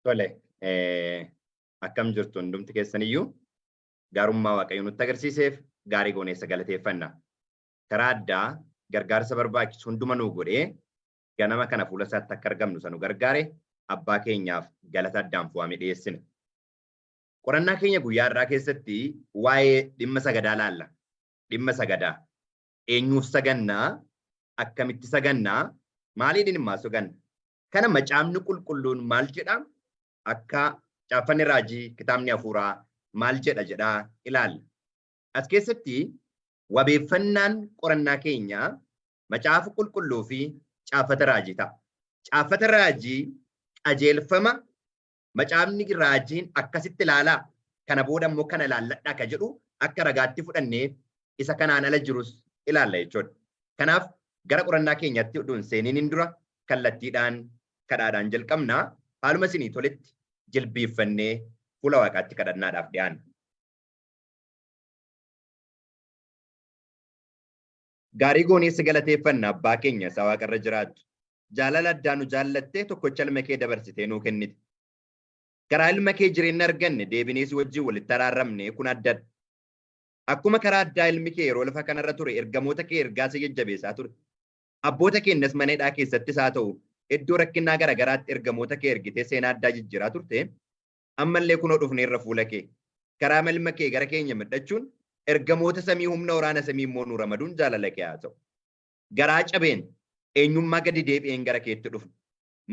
Tole, akkam jirtu hundumti keessaniyyuu gaarummaa Waaqayyo nutti agarsiiseef gaarii gooneessa galateeffanna. Karaa addaa gargaarsa barbaachisu hunduma nuu godhee ganama kana fuula isaatti akka argamnu isa nu gargaare abbaa keenyaaf galata addaan fo'ame dhiyeessina. Qorannaa keenya guyyaa har'aa keessatti waa'ee dhimma sagadaa laalla. Dhimma sagadaa. Eenyuuf sagannaa? Akkamitti sagannaa? Maaliidhin immaa saganna? Kana macaafni qulqulluun maal jedha? Akka caaffanni raajii kitaabni hafuuraa maal jedha jedhaa ilaalla. As keessatti wabeeffannaan qorannaa keenyaa macaafa qulqulluu fi caaffata raajii ta'a. Caaffata raajii qajeelfama macaafni raajiin akkasitti ilaalaa kana booda immoo kana ilaalladhaa ka jedhu akka ragaatti fudhannee isa kanaan ala jirus ilaalla jechuudha. Kanaaf gara qorannaa keenyatti utuu hin seeniin dura kallattiidhaan kadhaadhaan jalqabna. Haaluma isinii toletti jilbiiffannee fuula Waaqaatti kadhannaadhaaf dhiyaanna. Gaarii goonee si galateeffanna abbaa keenya isa waaqarra jiraattu. Jaalala addaa nu jaallattee tokkocha ilma kee dabarsitee nuu kennite. Karaa ilma kee jireenya arganne deebinee si wajjin walitti araaramne kun addadha. Akkuma karaa addaa ilmi kee yeroo lafa kanarra ture ergamoota kee ergaa si jajjabeessaa ture. Abboota keenyas mana hidhaa keessattis haa ta'u iddoo rakkinnaa garaagaraatti ergamoota kee ergitee seenaa addaa jijjiiraa turte. Ammallee kunoo dhufneerra fuula kee. Karaa ilma kee gara keenya midhachuun ergamoota samii humna waraana samii immoo nu ramaduun jaalala kee haa ta'u. Garaa cabeen eenyummaa gadi deebi'een gara keetti dhufna.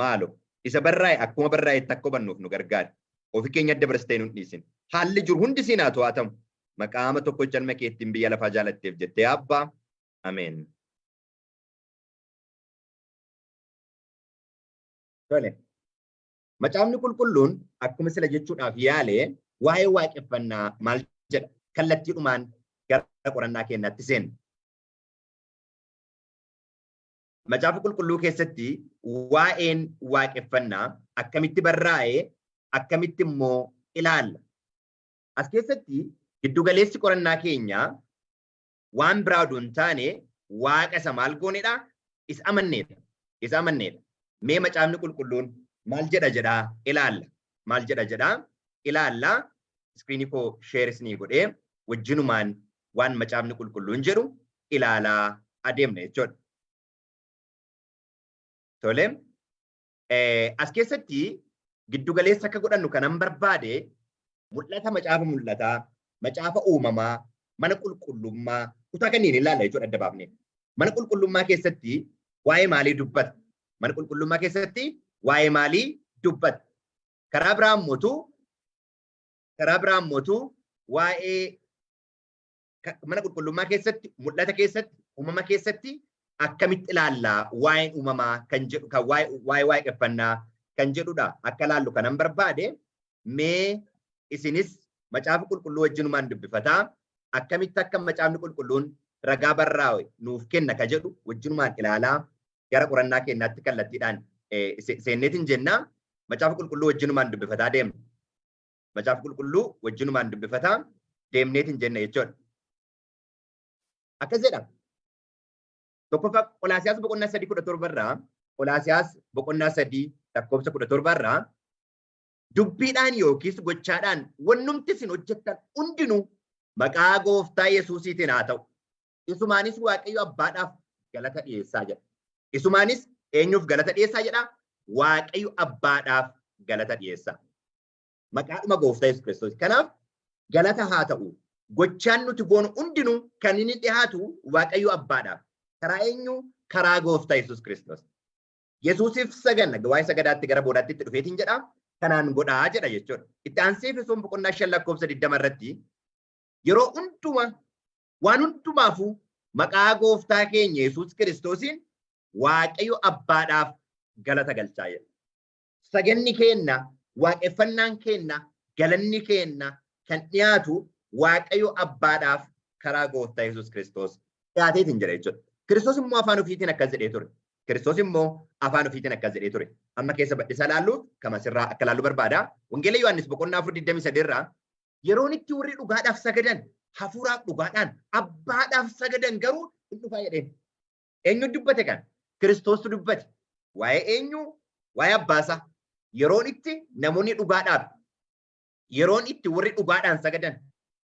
Maalo isa barraa'e akkuma barraa'etti akka hubannuuf nu gargaari. Ofi keenya adda dabarsitee nu hin dhiisin. Haalli jiru hundi siin haa to'atamu. Maqaama tokkocha ilma keettiin biyya lafaa jaalatteef jettee abbaa. Ameen. Tole. Macaafni qulqulluun akkuma sila jechuudhaaf yaale waa'ee waaqeffannaa maal jedha? Kallattiidhumaan gara qorannaa keenyaatti seenna. Macaafa qulqulluu keessatti waa'een waaqeffannaa akkamitti barraa'e akkamitti immoo ilaalla. As keessatti giddugaleessi qorannaa keenyaa waan biraa oduu hin taane waaqa isa maal goonedha? Isa amanneedha. Isa amanneedha. Mee macaafni qulqulluun maal jedha jedhaa ilaalla. Maal jedha jedhaa ilaalla. Iskiriinii koo sheer isinii godhee wajjinumaan waan macaafni qulqulluun jedhu ilaalaa adeemna jechuudha. Tole. As keessatti giddugaleessa akka godhannu kanan barbaade mul'ata macaafa mul'ataa, macaafa uumamaa, mana qulqullummaa, kutaa kanneen ilaalla jechuudha adda baafnee. Mana qulqullummaa keessatti waa'ee maalii dubbata? Mana qulqullummaa keessatti waa'ee maalii dubbata? Karaa biraa immoo waa'ee mana qulqullummaa keessatti, mul'ata keessatti, uumama keessatti akkamitti ilaallaa waa'een uumamaa kan jedhu kan waa'ee waaqeffannaa kan jedhudha akka ilaallu kanan barbaade. Mee isinis macaafa qulqulluu wajjinumaan dubbifataa akkamitti akka macaafni qulqulluun ragaa barraa'e nuuf kenna ka jedhu wajjinumaan ilaalaa gara qorannaa keenyaatti kallattiidhaan seenneetiin jenna. Macaafa qulqulluu wajjinumaan dubbifataa deemna. Macaafa qulqulluu wajjinumaan dubbifataa deemneetiin jenna jechuudha. Akkas jedha. Tokkoffaa Qolaasiyaas boqonnaa 3:17 irraa, Qolaasiyaas boqonnaa 3 lakkoofsa 17 irraa, "Dubbiidhaan yookiis gochaadhaan wannumti isin hojjettan hundinuu maqaa gooftaa Yesuusiitiin haa ta'u. Isumaanis Waaqayyo abbaadhaaf galata dhiyeessaa" jedha. Isumaanis eenyuuf galata dhiyeessaa jedha? Waaqayyo abbaadhaaf galata dhiyeessaa. Maqaadhuma gooftaa Yesuus Kiristoos. Kanaaf galata haa ta'u. Gochaan nuti goonu hundinuu kan inni dhiyaatu Waaqayyo abbaadhaaf. Karaa eenyu? Karaa gooftaa Yesuus Kiristoos. Yesuusiif saganna. Waa'ee sagadaatti gara boodaatti itti dhufeetiin jedha. Kanaan godhaa jedha jechuudha. Itti aansee Efesoon boqonnaa 5 lakkoofsa 20 irratti, "Yeroo hundumaa waan hundumaafuu maqaa gooftaa keenya Yesuus Kiristoosiin Waaqayyo abbaadhaaf galata galchaa" jedha. Saganni keenna, waaqeffannaan keenna, galanni keenna kan dhiyaatu Waaqayyo abbaadhaaf karaa gooftaa Yesuus Kiristoos dhiyaateetiin jira jechuudha. Kiristoos immoo afaan ofiitiin akkas jedhee ture. Kiristoos immoo afaan ofiitiin akkas jedhee ture. Amma keessa bal'isaa laallu kama sirraa akka laallu barbaada. Wangeela Yohaannis boqonnaa 4:23 irraa, "Yeroon itti warri dhugaadhaaf sagadan hafuuraaf dhugaadhaan abbaadhaaf sagadan garuu hin dhufaa" jedheen. Eenyu dubbate kan? Kiristoostu dubbate. Waa'ee eenyu? Waa'ee abbaasaa. Yeroon itti namoonni dhugaadhaaf, yeroon itti warri dhugaadhaan sagadan,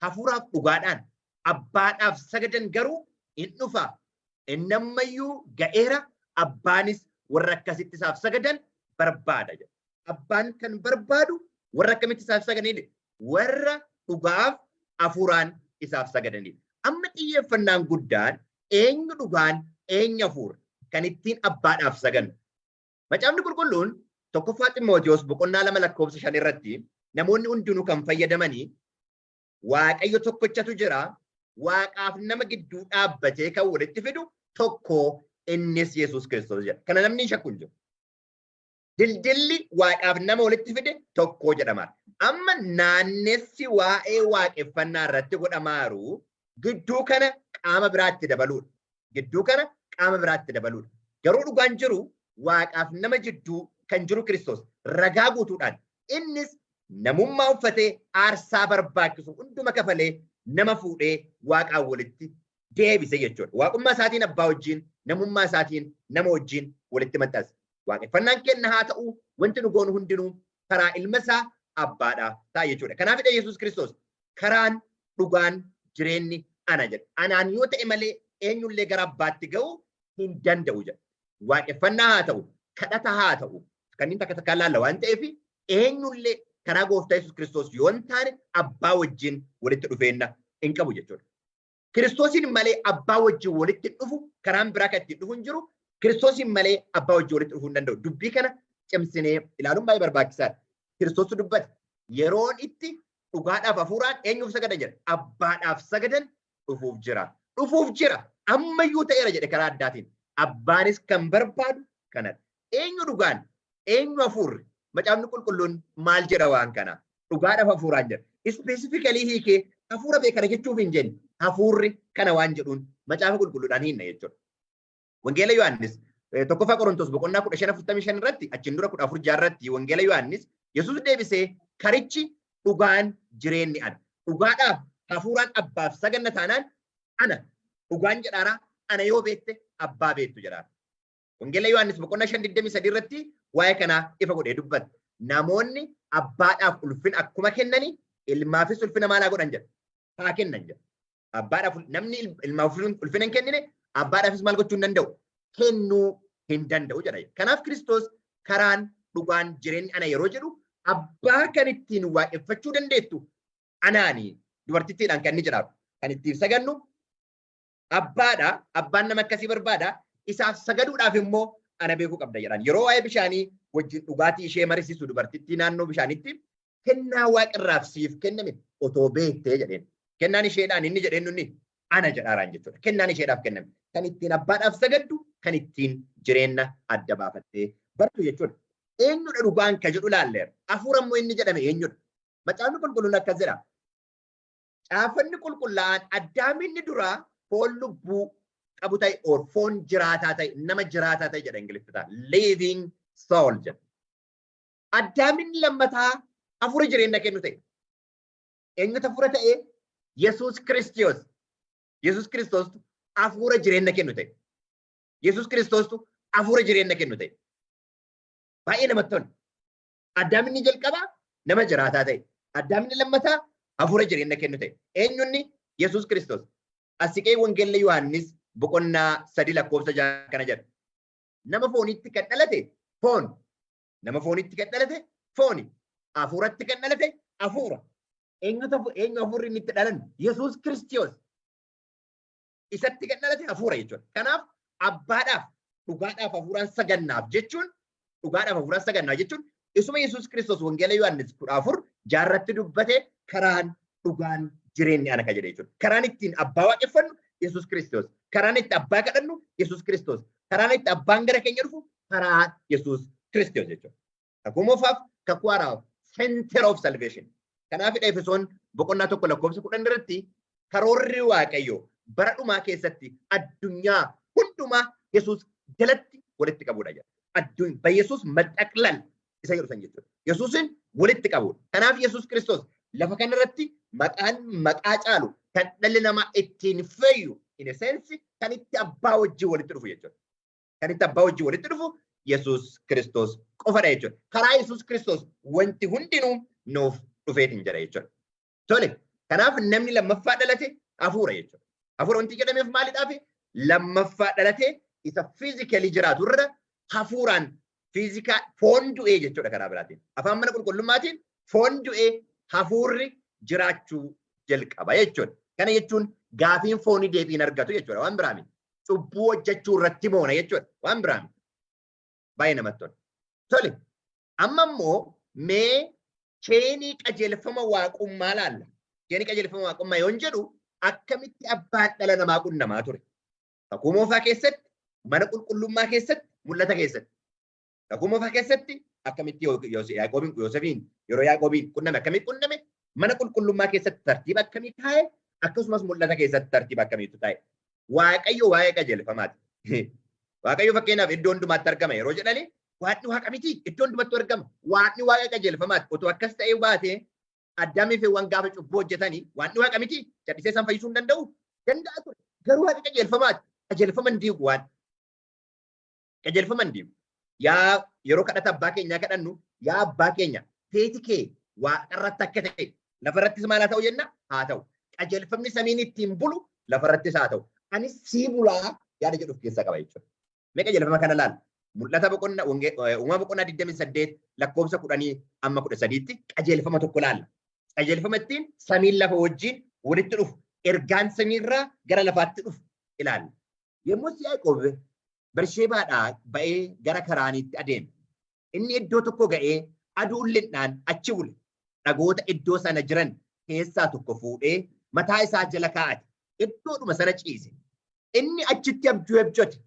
hafuuraaf dhugaadhaan abbaadhaaf sagadan garuu in dhufa. Inni ammayyuu ga'eera, abbaanis warra akkasitti isaaf sagadan barbaada jedha. Abbaan kan barbaadu warra akkamitti isaaf sagadanidha? Warra dhugaaf hafuuraan isaaf sagadanidha. Amma xiyyeeffannaan guddaan eenyu dhugaan, eenyu hafuura kan ittiin abbaadhaaf sagannu? Macaafni Qulqulluun 1ffaa Ximootiyoos boqonnaa 2 lakkoofsa 5 irratti namoonni hundinuu kan fayyadamanii Waaqayyo tokkichatu jira, Waaqaaf nama gidduu dhaabbatee kan walitti fidu tokko, innis Yesuus Kiristoos jedha. Kana namni hin shakku hin jiru. Dildilli Waaqaaf nama walitti fide tokko jedhama. Amma naannessi waa'ee waaqeffannaa irratti godhamaaru gidduu kana qaama biraatti dabaluudha. Gidduu kana qaama biraatti dabaluudha. Garuu dhugaan jiru Waaqaaf nama jidduu kan jiru Kiristoos ragaa guutuudhaan innis namummaa uffatee aarsaa barbaachisu hunduma kafalee nama fuudhee Waaqaan walitti deebise jechuudha. Waaqummaa isaatiin abbaa wajjin, namummaa isaatiin nama wajjin walitti maxxanse. Waaqeffannaan kenna haa ta'u, wanti nu goonu hundinuu karaa ilma isaa abbaadha ta'a jechuudha. Kanaafidha Yesuus Kiristoos karaan, dhugaan, jireenyi ana jedha. Anaan yoo ta'e malee eenyullee gara abbaatti ga'uu hin danda'u jedha. Waaqeffannaa haa ta'u, kadhata haa ta'u, kanneen takka takkaan laalla waan ta'eef eenyullee karaa gooftaa Yesuus Kiristoos yoo hin taane abbaa wajjin walitti dhufeenna hin qabu jechuudha. Kiristoosiin malee abbaa wajjin walitti dhufu karaan biraa kan ittiin dhufu hin jiru. Kiristoosiin malee abbaa wajjin walitti dhufuu hin danda'u. Dubbii kana cimsinee ilaaluun baay'ee barbaachisaadha. Kiristoostu dubbate. Yeroon itti dhugaadhaaf hafuuraan eenyuuf sagadan jedha? Abbaadhaaf sagadan dhufuuf jira. Dhufuuf jira. Ammayyuu ta'eera jedhe karaa addaatiin. Abbaanis kan barbaadu kanadha. Eenyu dhugaan? Eenyu hafuurri? Macaafni Qulqulluun maal jedha waan kana? Dhugaadhaaf hafuuraan jedha. Specifically hiikee hafuura beekana jechuuf hin jenne, hafuurri kana waan jedhuun Macaafa Qulqulluudhaan hiinna jechuudha. Wangeela Yohaannis 1ffaa Qorontos boqonnaa 15:45 irratti, achiin dura 14:6 irratti, Wangeela Yohaannis, Yesuus deebisee, karichi, dhugaan, jireenyi ana. Dhugaadhaaf hafuuraan abbaaf saganna taanaan ana dhugaan jedhaara, ana yoo beekte abbaa beektu jedhaara. Wangeela Yohaannis boqonnaa 5:23 irratti waa'ee kanaa ifa godhee dubbata. Namoonni abbaadhaaf ulfina akkuma kennani ilmaafis ulfina maalaa godhan jedha? Haa kennan jedha. Abbaadhaaf namni ilmaaf ulfina hin kennine abbaadhaafis maal gochuu hin danda'u? Kennuu hin danda'u jedha. Kanaaf Kiristoos karaan, dhugaan, jireenyi ana yeroo jedhu abbaa kan ittiin waaqeffachuu dandeettu anaani dubartittiidhaan kan inni jedhamu. Kan ittiin sagannu abbaadha. Abbaan nama akkasii barbaada. Isaaf sagaduudhaaf immoo ana beekuu qabda jedhaan. Yeroo waa'ee bishaanii wajjin dhugaatii ishee marisisu dubartittii naannoo bishaanitti kennaa waaqarraaf siif kenname otoo beektee jedheen. Kennaan isheedhaan inni jedheen nunni ana jedhaaraan jechuudha. Kennaan isheedhaaf kenname. Kan ittiin abbaadhaaf sagaddu, kan ittiin jireenya adda baafattee bartu jechuudha. Eenyudha dhugaan ka jedhu laalleera. Hafuura immoo inni jedhame eenyudha? Macaafni Qulqulluun akkas jedha. Caafanni qulqullaa'aan Addaaminni duraa foon lubbuu qabu ta'e or foon jiraataa ta'e, nama jiraataa ta'e jedha Ingiliffitaan. Living soul jedha. Addaaminni lammataa hafuura jireenya kennu ta'e. Eenyutu hafuura ta'e? Yesuus Kiristoos. Yesuus Kiristoostu hafuura jireenya kennu ta'e. Yesuus Kiristoostu hafuura jireenya kennu ta'e. Baay'ee namatti tola. Addaaminni jalqabaa nama jiraataa ta'e. Addaaminni lammataa hafuura jireenya kennu ta'e. Eenyunni? Yesuus Kiristoos. Asiqee Wangeella Yohaannis boqonnaa 3 lakkoofsa 6 kana jedha. Nama foonitti kan dhalate foon. Nama foonitti kan dhalate fooni. Hafuuratti kan dhalate hafuura. Eenyu hafuurri inni itti dhalan? Yesuus Kiristoos. Isatti kan dhalate hafuura jechuudha. Kanaaf abbaadhaaf dhugaadhaaf hafuuraan sagannaaf jechuun, dhugaadhaaf hafuuraan sagannaaf jechuun isuma Yesuus Kiristoos Wangeela Yohaannis 14:6rratti dubbate, karaan, dhugaan, jireenyi ana ka jedhe jechuudha. Karaan ittiin abbaa waaqeffannu Yesuus Kiristoos. Karaan itti abbaa kadhannu Yesuus Kiristoos. Karaan itti abbaan gara keenya dhufu karaa Yesuus Kiristoos jechuudha. Kakuu moofaaf kakuu haaraaf center of salvation. Kanaafidha Efesoon boqonnaa 1 lakkoofsa 10 irratti karoorri Waaqayyoo bara dhumaa keessatti addunyaa hundumaa Yesuus jalatti walitti qabuudha jedha. Addunyaa በኢየሱስ መጠቅለል isa jedhu san jechuudha. Yesuusin walitti qabuudha. Kanaaf Yesuus Kiristoos lafa kanarratti maqaan maqaa caalu kan dhalli namaa ittiin fayyu, in a sense kan itti abbaa wajjin walitti dhufu jechuudha. Kan itti abbaa wajjin walitti dhufu Yesuus Kiristoos qofadha jechuudha. Karaa Yesuus Kiristoos wanti hundinuu nuuf dhufeetiin jira jechuudha. Tole, kanaaf namni lammaffaa dhalate hafuura jechuudha. Hafuura wanti jedhameef maalidhaaf? Lammaffaa dhalate isa physically jiraatu irra hafuuraan physical foon du'ee jechuudha karaa biraatiin. Afaan mana qulqullummaatiin foon du'ee hafuurri jiraachuu jalqaba jechuudha. Kana jechuun gaafiin foonii deebiin argatu jechuudha, waan biraa miti. Cubbuu hojjechuu irratti moona jechuudha, waan biraa miti. Baay'ee namatti tola. Tole, amma immoo mee chainii qajeelfama waaqummaa laalla. Chainii qajeelfama waaqummaa yoon jedhu, akkamitti abbaan dhala namaa qunnamaa ture? Kakuu Moofaa keessatti, mana qulqullummaa keessatti, mul'ata keessatti. Kakuu Moofaa keessatti akkamitti Yaaqoobiin, Yoosefiin, yeroo Yaaqoobiin qunname akkamitti qunname? Mana qulqullummaa keessatti tartiiba akkamii kaa'e? Akkasumas mul'ata keessatti tartiiba akkamiitu taa'e? Waaqayyo waa'ee qajeelfamaati. Waaqayyo fakkeenyaaf iddoo hundumaatti argama yeroo jedhani, Waaqni waaqa miti, iddoo hundumatti argama. Waaqni waaqa qajeelfamaati. Otoo akkas ta'ee baatee, Addaamii fi Hewwan gaafa cubbuu hojjetanii, Waaqni waaqa miti, callisee isaan fayyisuu hin danda'u? Danda'a ture. Garuu waaqa qajeelfamaati. Qajeelfama hin diigu waan. Qajeelfama hin diigu. Yaa yeroo kadhata abbaa keenyaa kadhannu, "Yaa abbaa keenya, feeti kee waaqarratti akka ta'e lafarrattis maal haa ta'u?" jenna, haa ta'u. Qajeelfamni samiin ittiin bulu lafarrattis haa ta'u. Anis sii bulaa yaada jedhu of keessaa qaba jechuudha. Mee qajeelfama kana laala. Mul'ata boqonnaa, Uumama boqonnaa 28 lakkoofsa 10 amma 13tti qajeelfama tokko laalla. Qajeelfama ittiin samiin lafa wajjin walitti dhufu, ergaan samiirraa gara lafaatti dhufu ilaalla. Yommuu Yaaqoob Bersheebaadhaa ba'ee gara Karaaniitti adeeme. Inni iddoo tokko ga'ee aduun lixnaan achi bule. Dhagoota iddoo sana jiran keessaa tokko fuudhee mataa isaa jala kaa'ate. Iddoodhuma sana ciise. Inni achitti abjuu abjote.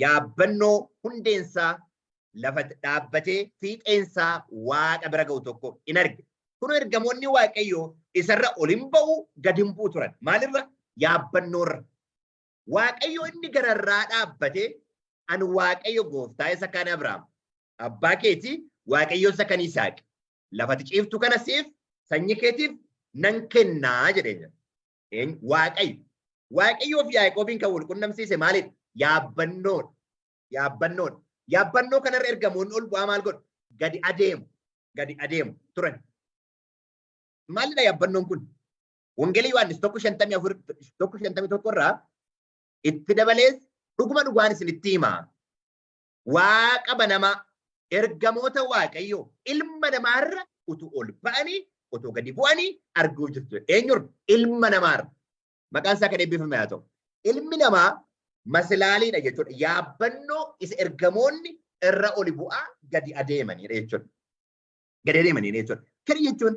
Yaabbannoo hundeensaa lafa dhaabbatee fiixeensaa waaqa bira ga'u tokko in arge. Kun ergamoonni Waaqayyoo isarra ol hin ba'u, gad hin bu'u turan. Maalirra? Yaabbannoorra. Waaqayyo inni gararraa dhaabbatee, "Ani Waaqayyo gooftaa isa kan Abrahaam abbaa keetii, Waaqayyo isa kan Yisaaq, lafati ciiftu kana siif sanyii keetiif nan kennaa" jedheen jira. Waaqayyo. Waaqayyoo fi Yaaqoobiin kan wal qunnamsiise maalidha? Yaabbannoodha. Yaabbannoodha. Yaabbannoo kanarra ergamoonni ol bu'aa maal godhu? Gadi adeemu. Gadi adeemu turan. Maalidha yaabbannoon kun? Wangeelii Yohaannis 1:54, 1:51 irraa, "Itti dabalees dhuguma dhugaan isinitti himaa. Waaqa banamaa, ergamoota Waaqayyoo ilma namaarra utuu ol ba'anii utuu gadi bu'anii arguuf jirtu." Eenyurra? Ilma namaarra. Maqaan isaa kan eebbifame haa ta'u. Ilmi namaa maslaaliidha jechuudha. Yaabbannoo isa ergamoonni irra oli bu'aa gadi adeemanidha jechuudha. Gadi adeemanidha jechuudha. Kana jechuun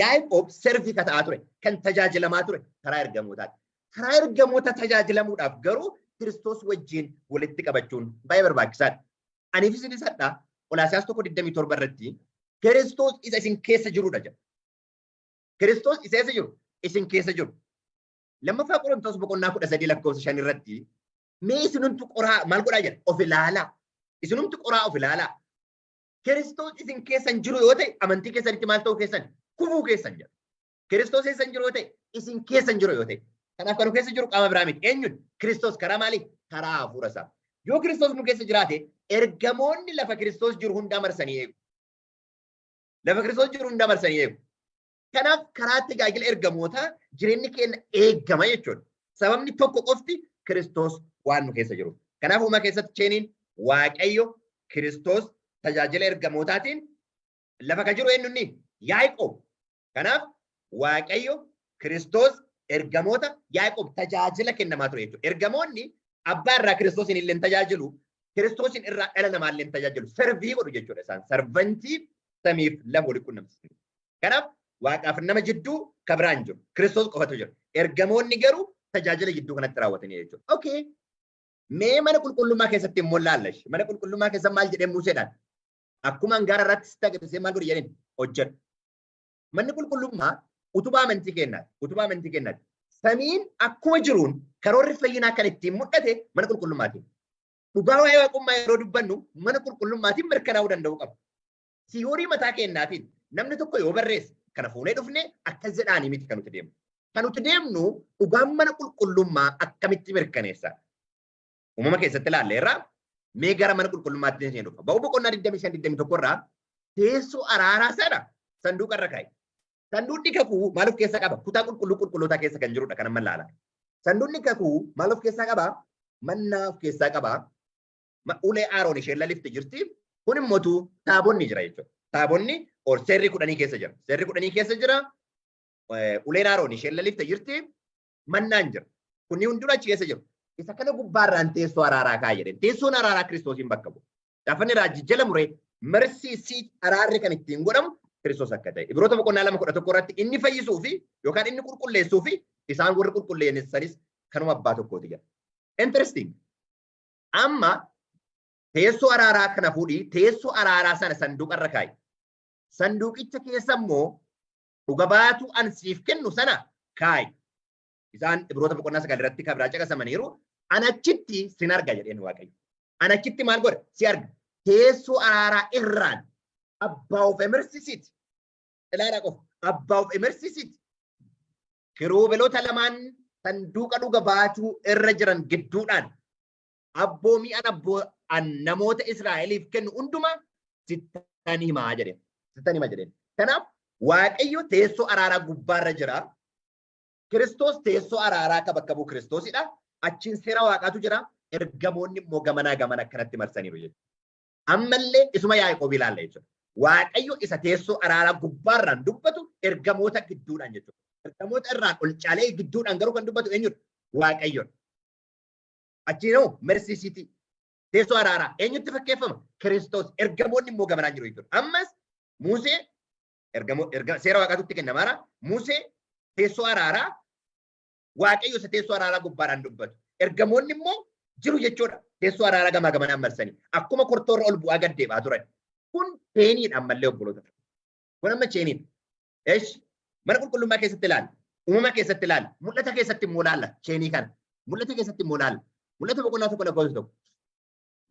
Yaaqoob serve ka ta'aa ture, kan tajaajilamaa ture karaa ergamootaati. Karaa ergamoota tajaajilamuudhaaf garuu Kiristoos wajjin walitti qabachuun baay'ee barbaachisaadha. Aniif isinis hadhaa Qolaasiyaas 1:27 irratti "Kiristoos isa isin keessa jirudha" jedha. Kiristoos isa eessa jiru? Isin keessa jiru. Lammaffaa Qorontos boqonnaa 13 lakkoofsa 5 irratti, "Mee isinumtu qoraa," maal godhaa jedha? "Of ilaalaa. Isinumtu qoraa of ilaalaa. Kiristoos isin keessa hin jiru yoo ta'e, amantii keessanitti maal ta'uu keessan? Kufuu keessan" jedha. Kiristoos eessa hin jiru yoo ta'e? Isin keessa hin jiru yoo ta'e. Kanaaf kan nu keessa jiru qaama biraa miti. Eenyuun? Kiristoos. Karaa maalii? Karaa hafuura isaa. Yoo Kiristoos nu keessa jiraate, ergamoonni lafa Kiristoos jiru hundaa marsanii eegu. Lafa Kiristoos jiru hundaa marsanii eegu. Kanaaf karaa tajaajila ergamootaa jireenyi keenya eegama jechuudha. Sababni tokko qofti Kiristoos waan nu keessa jiru. Kanaaf uumama keessatti chainiin Waaqayyo, Kiristoos, tajaajila ergamootaatiin lafa kan jiru eenyunni? Yaaqoob. Kanaaf Waaqayyo, Kiristoos, ergamoota, Yaaqoob tajaajila kennamaa ture jechuudha. Ergamoonni abbaa irraa Kiristoosiin illee tajaajilu, Kiristoosiin irraa dhala namaa illee tajaajilu. Serve godhu jechuudha isaan. Servantii samiif lafa walitti qunnamsiisu. Kanaaf waaqaaf nama jidduu ka biraan jiru. Kiristoos qofatu jira. Ergamoonni garuu tajaajila jidduu kanatti raawwatanii jechuudha. Okay. Mee mana qulqullummaa keessatti immoo laallash. Mana qulqullummaa keessa maal jedhee Museedhaan? "Akkuma hangaara irratti sitti agarsiisee maal godhi jedheen? Hojjedhu." Manni qulqullummaa utubaa amantii kennaati. Utubaa amantii kennaati. Samiin akkuma jiruun karoorri fayyinaa kan ittiin mul'ate mana qulqullummaatiin. Dhugaa waa'ee waaqummaa yeroo dubbannu mana qulqullummaatiin mirkanaa'uu danda'uu qaba. Theory mataa kennaatiin namni tokko yoo barreesse kana fuunee dhufne akkas jedhaanii miti kan nuti deemnu. Kan nuti deemnu dhugaan mana qulqullummaa akkamitti mirkaneessa? Uumama keessatti ilaalleerra. Mee gara mana qulqullummaatti isheen dhufa. Ba'uu boqonnaa 25 21 irraa teessoo araaraa sana sanduuqa irra kaa'e. Sanduuqni kakuu maal of keessaa qaba? Kutaa qulqulluu qulqullootaa keessa kan jirudha kan amma ilaala. Sanduuqni kakuu maal of keessaa qaba? Mannaa of keessaa qaba. Ulee Aaroon isheen lalifte jirti. Kun immoo taabonni jira jechuudha. Taabonni or seerri kudhanii keessa jira. Seerri kudhanii keessa jira. Uleen Aaroon isheen lalifte jirti. Mannaan jira. Kunni hundinuu achi keessa jiru. Isa kana gubbaarraan teessoo araaraa kaa'e jedheen. Teessoon araaraa Kiristoosiin bakka bu'a. Gaafanni raajii jala muree mercy seat araarri kan ittiin godhamu Kiristoos akka ta'e. Ibroota boqonnaa 2:11 irratti inni fayyisuu fi yookaan inni qulqulleessuu fi isaan warri qulqulleessanis kanuma abbaa tokkooti jedha. Interesting. Amma teessoo araaraa kana fuudhii teessoo araaraa sana sanduuqa irra kaa'i. Sanduuqicha keessa immoo dhuga baatuu an siif kennu sana kaa'i. Isaan Ibroota boqonnaa 9 irratti kan biraa caqasamaniiru. An achitti sin arga jedheen Waaqayyo. An achitti maal godha? Si arga. Teessoo araaraa irraan above mercy seat. Ilaalaa qofa. Above mercy seat. Kiruubeloota lamaan sanduuqa dhuga baatuu irra jiran gidduudhaan abboomii an abboo an namoota Israa'eliif kennu hundumaa sittan himaa jedheen. Sittan hima jedheen. Kanaaf Waaqayyo teessoo araaraa gubbaarra jira. Kiristoos teessoo araaraa akka bakka bu'u Kiristoosidha. Achiin seera Waaqaatu jira. Ergamoonni immoo gamanaa gamana akkanatti marsaniiru jechuudha. Ammallee isuma Yaaqoob ilaalla jechuudha. Waaqayyo isa teessoo araaraa gubbaarraan dubbatu ergamoota gidduudhaan jechuudha. Ergamoota irraan ol caalee gidduudhaan garuu kan dubbatu eenyudha? Waaqayyoodha. Achiin hoo mercy seat teessoo araaraa eenyutti fakkeeffama? Kiristoos. Ergamoonni immoo gamanaan jiru jechuudha. Ammas Musee erga seera Waaqaatutti kennamaara. Musee, teessoo araaraa, Waaqayyo isa teessoo araaraa gubbaadhaan dubbatu. Ergamoonni immoo jiru jechuudha. Teessoo araaraa gamaa gamanaan marsanii. Akkuma kortoorra ol bu'aa gad deebi'aa turan. Kun chainiidha ammallee, obboloota. Kun amma chainiidha. Eesh, mana qulqullummaa keessatti ilaalla. Uumama keessatti ilaalla. Mul'ata keessatti immoo ilaalla. Chainii kana. Mul'ata keessatti immoo ilaalla. Mul'ata boqonnaa 1 lakkoofsa 1.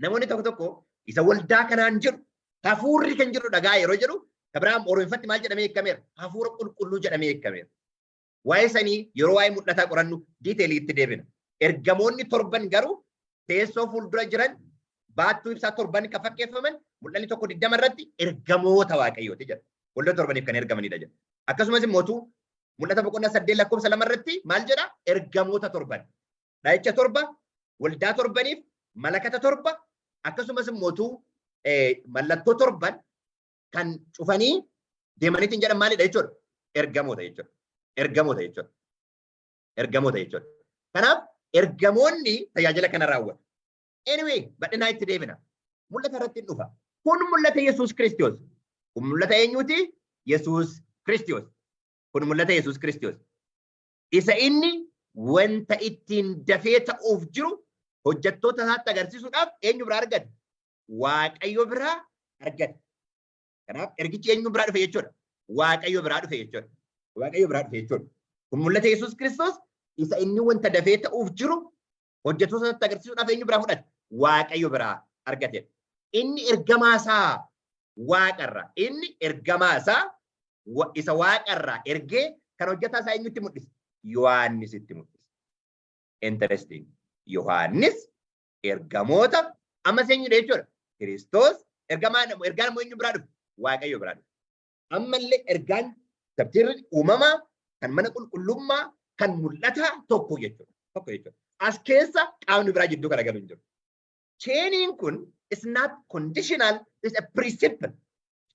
Namoonni tokko tokko isa waldaa kanaan jedhu hafuurri kan jedhu dhagaa yeroo jedhu Kabiraam Oromiffatti maal jedhamee hiikameera? Hafuura qulqulluu jedhamee hiikameera. Waa'ee sanii yeroo waa'ee mul'ataa qorannu detailii itti deebina. Ergamoonni torban garuu teessoo fuuldura jiran baattuu ibsaa torban kan fakkeeffaman mul'anni 1:20 irratti ergamoota Waaqayyooti jedha. Waldaa torbaniif kan ergamanidha jedha. Akkasumas immoo mul'ata boqonnaa 8 lakkoofsa 2 irratti maal jedha? Ergamoota torban. Dha'icha torba, waldaa torbaniif, malakata torba, akkasumas immoo mallattoo torban kan cufanii deemaniitiin jedhan maalidha jechuudha? Ergamoota jechuudha. Ergamoota jechuudha. Ergamoota jechuudha. Kanaaf ergamoonni tajaajila kana raawwatu. Anyway, bal'inaa itti deebina. Mul'ata irratti hin dhufa. Kun mul'ata Yesuus Kiristoos. Kun mul'ata eenyuti? Yesuus Kiristoos. Kun mul'ata Yesuus Kiristoos. Isa inni wanta ittiin dafee ta'uuf jiru hojjettoota isaatti agarsiisuudhaaf eenyu biraa argate? Waaqayyo biraa argate. Kanaaf ergichi eenyu biraa dhufe jechuudha? Waaqayyo biraa dhufe jechuudha. Waaqayyo biraa dhufe jechuudha. Kun mul'ata Yesuus Kiristoos isa inni wanta dafee ta'uuf jiru hojjettoota isaatti agarsiisuudhaaf eenyu biraa fudhate? Waaqayyo biraa argate. Inni ergamaa isaa waaqarra. Inni ergamaa isaa isa waaqarraa ergee kan hojjetaa isaa eenyutti mul'ise? Yohaannisitti mul'ise. Interesting. Yohaannis ergamoota ammas eenyudha jechuudha? Kiristoos ergamaan ergaan immoo eenyu biraa dhufe? Waaqayyo biraa dhufe. Ammallee ergaan tafsiirri uumamaa kan mana qulqullummaa kan mul'ataa tokko jechuudha. Tokko jechuudha. As keessa qaamni biraa jidduu kana galu hin jiru. Chainiin kun is not conditional, is a principle.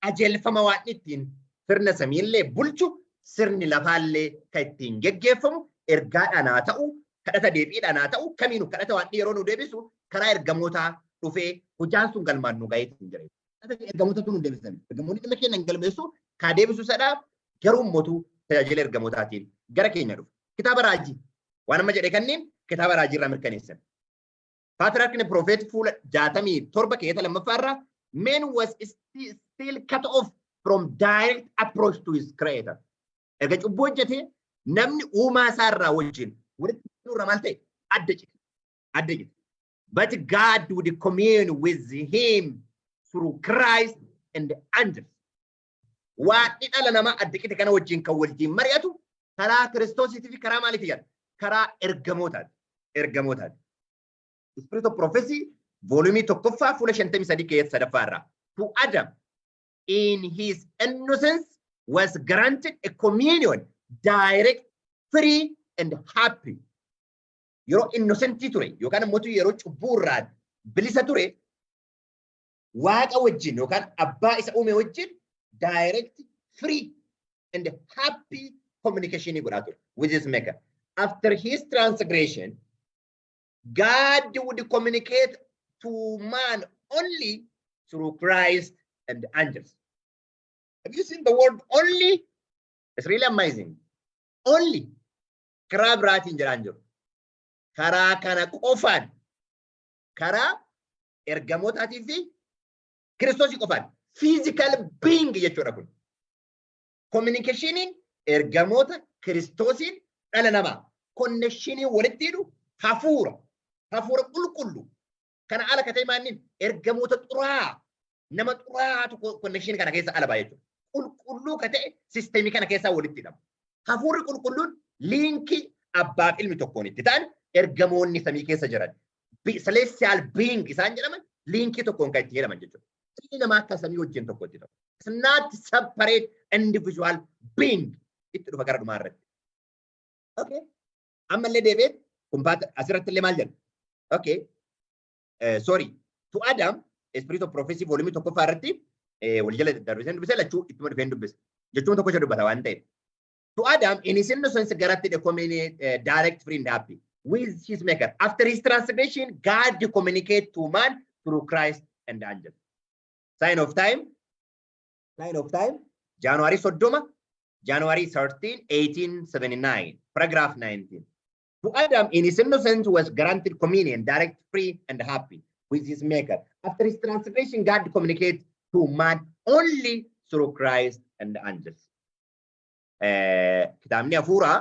Qajeelfama waan ittiin sirna samiillee bulchu, sirni lafaallee kan ittiin geggeeffamu ergaadhaan haa ta'u, kadhata deebiidhaan haa ta'u, kamiinuu kadhata waan yeroo nu deebisu karaa ergamootaa dhufee hojaan sun galmaan nu ga'ee hin jira. Ergamootatu nu deebisan. Ergamoonni dhimma keenya hin galmeessu kaa deebisu sadhaa garuu mootuu tajaajila ergamootaatiin gara keenya dhufu. Kitaaba raajii waan amma jedhe kanneen kitaaba raajii irraa mirkaneessan. Patriarch and Prophet fuula 67 keessa lammaffaa irraa, man was still cut off from direct approach to his creator. Erga cubbuu hojjetee namni uumaa isaa irraa wajjin walitti irraa maal ta'e? Adda cite. Adda cite. But God would commune with him through Christ and the angels. Waaqni dhala namaa adda cite kana wajjin kan wajjin mari'atu karaa Kiristoosiitii fi karaa maaliiti jedha? Karaa ergamootaati. Ergamootaati. Spirit of Prophecy Volume 1ffaa fuula 53 keessa sadaffaa irraa. To Adam in his innocence was granted a communion direct, free and happy. Yeroo innocentii ture yookaan immoo yeroo cubbuu irraa bilisa ture, Waaqa wajjin yookaan abbaa isa uume wajjin direct, free and happy communication godhaa ture with his maker. After his transgression, God would communicate to man only through Christ and the angels. Have you seen the word "only"? It's really amazing. Only. Karaa biraatiin jedhaan jiru. Karaa kana qofaan, karaa ergamootaatii fi Kiristoosii qofaan, physical being jechuudha kun. Communicationiin ergamoota Kiristoosiin dhala namaa connectionii walitti hidhu hafuura. Hafuura qulqullu. Kana ala katee maannin ergamoota xuraa, nama xuraatu connectionii kana keessa ala ba'a jechuudha. Qulqulluu ka ta'e systemii kana keessaa walitti hidhama. Hafuurri qulqulluun linkii abbaaf ilmi tokkoon itti ta'an, ergamoonni samii keessa jiran, celestial being isaan jedhaman, linkii tokkoon kan itti jedhaman jechuudha. Ilmi namaa akka samii wajjin tokko itti ta'u. It's not separate individual being, itti dhufa gara dhumaa irratti. Okay. Ammallee deebi'ee kun asirratti illee maal jedha? Okay. Sorry. To Adam, Spirit of Prophecy volume 1ffaa irratti wal jala darbiseen dubbisee, lachuu ittuma dhufeen dubbise. Jechuun tokko isa dubbata waan ta'eef. To Adam, in his innocence, granted a communion, direct, free and happy with his maker. After his transgression, God communicate to man through Christ and the angel. Sign of Time, Sign of Time, January 30, January 13, 1879, paragraph 19. To Adam, in his innocence, was granted communion, direct, free, and happy with his maker. After his transgression, God communicates to man only through Christ and the angels. Kitaabni hafuuraa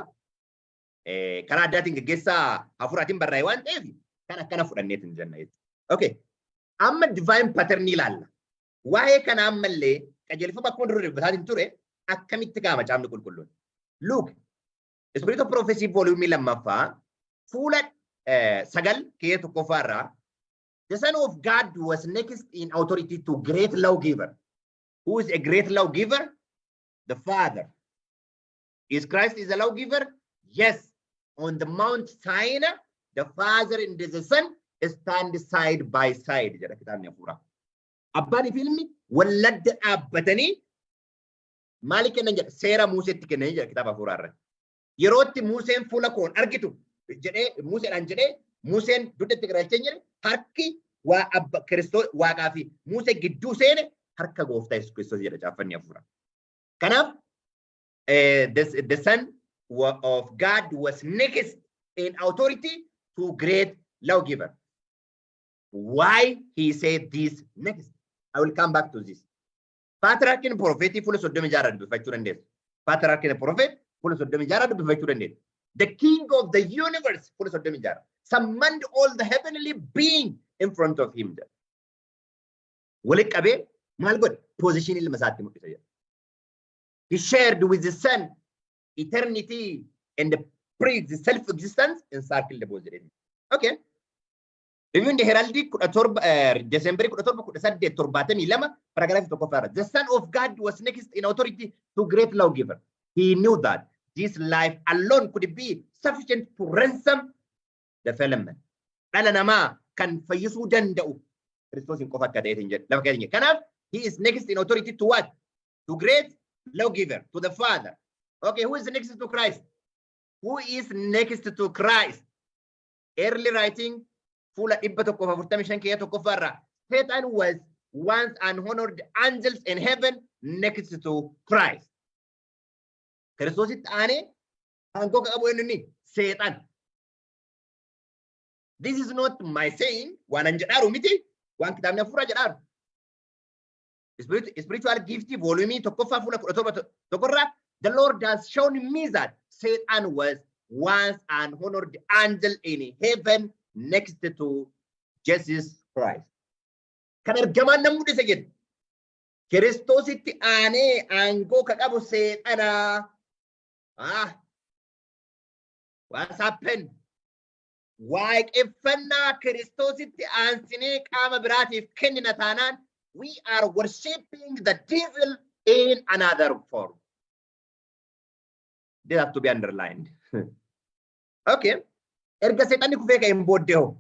karaa addaatiin gaggeessaa hafuuraatiin barraa'e waan ta'eef kan akkana fudhanneetiin jenna jechuudha. Okay. Amma divine pattern ilaalla. Waa'ee kana ammallee qajeelfama akkuma dura dubbataatiin ture akkamitti kaa'ama Macaafni Qulqulluun? Look, Spirit of Prophecy volume 2ffaa fuula 9 keessa 1ffaa irraa, the Son of God was next in authority to great lawgiver. Who is a great lawgiver? The Father. Is Christ is a lawgiver? Yes. On the Mount Sinai, the Father and the Son stand side by side jedha kitaabni hafuuraa. Abbaan fi ilmi walladda dhaabbatanii maali kennan jedha? Seera Museetti kennan jedha kitaaba hafuuraa irratti. Yerootti Museen fuula koon argitu jedhee Museedhaan jedhee, Museen dugdatti gargalchee jedhe, harki waa abba Kiristoos Waaqaa fi Musee gidduu seene harka gooftaa Yesuus Kiristoos jedha caaffanni hafuuraa. Kanaaf the Son of God was next in authority to great lawgiver. Why he said this next? I will come back to this. Patriarch and Prophet fuula 36 dubbifachuu dandeessu. Patriarch and Prophet fuula 36 dubbifachuu dandeessu. The King of the universe fuula 36 summoned all the heavenly being in front of him. Walitti qabee maal godhe? Position ilma isaatti mul'isa jedha. He shared with the Son eternity and the pre the self-existence encircled the both. Okay. Review and Herald 17, December 17, 1872, paragraph 1ffaa irra. The Son of God was next in authority to great lawgiver. He knew that this life alone could be sufficient to ransom the fallen man. Dhala namaa kan fayyisuu danda'u Kiristoosiin qofa akka ta'eetiin jedhe lafa keessa. Kanaaf he is next in authority to what? To great lawgiver, to the Father. Okay, who is next to Christ? Who is next to Christ? Early Writing fuula 145 keessa 1ffaa irraa, Satan was once an honored angels in heaven next to Christ. Kiristoositti aanee aangoo kan qabu eenyu inni? Seexan. This is not my saying, waan an jedhaaru miti, waan kitaabni hafuuraa jedhaaru. Spiritual Gift volume 1ffaa fuula 17 tokkorraa, the Lord has shown me that Satan was once an honored angel in heaven next to Jesus Christ. Kan ergamaan nan mul'ise jedhu. Kiristoositti aanee aangoo ka qabu seexanaa. Ah, what's happened? Waaqeffannaa Kiristoositti aansinee qaama biraatiif kennina taanaan, we are worshipping the devil in another form. This have to be underlined. Okay. Erga seexanni kufee ka'een booddee hoo?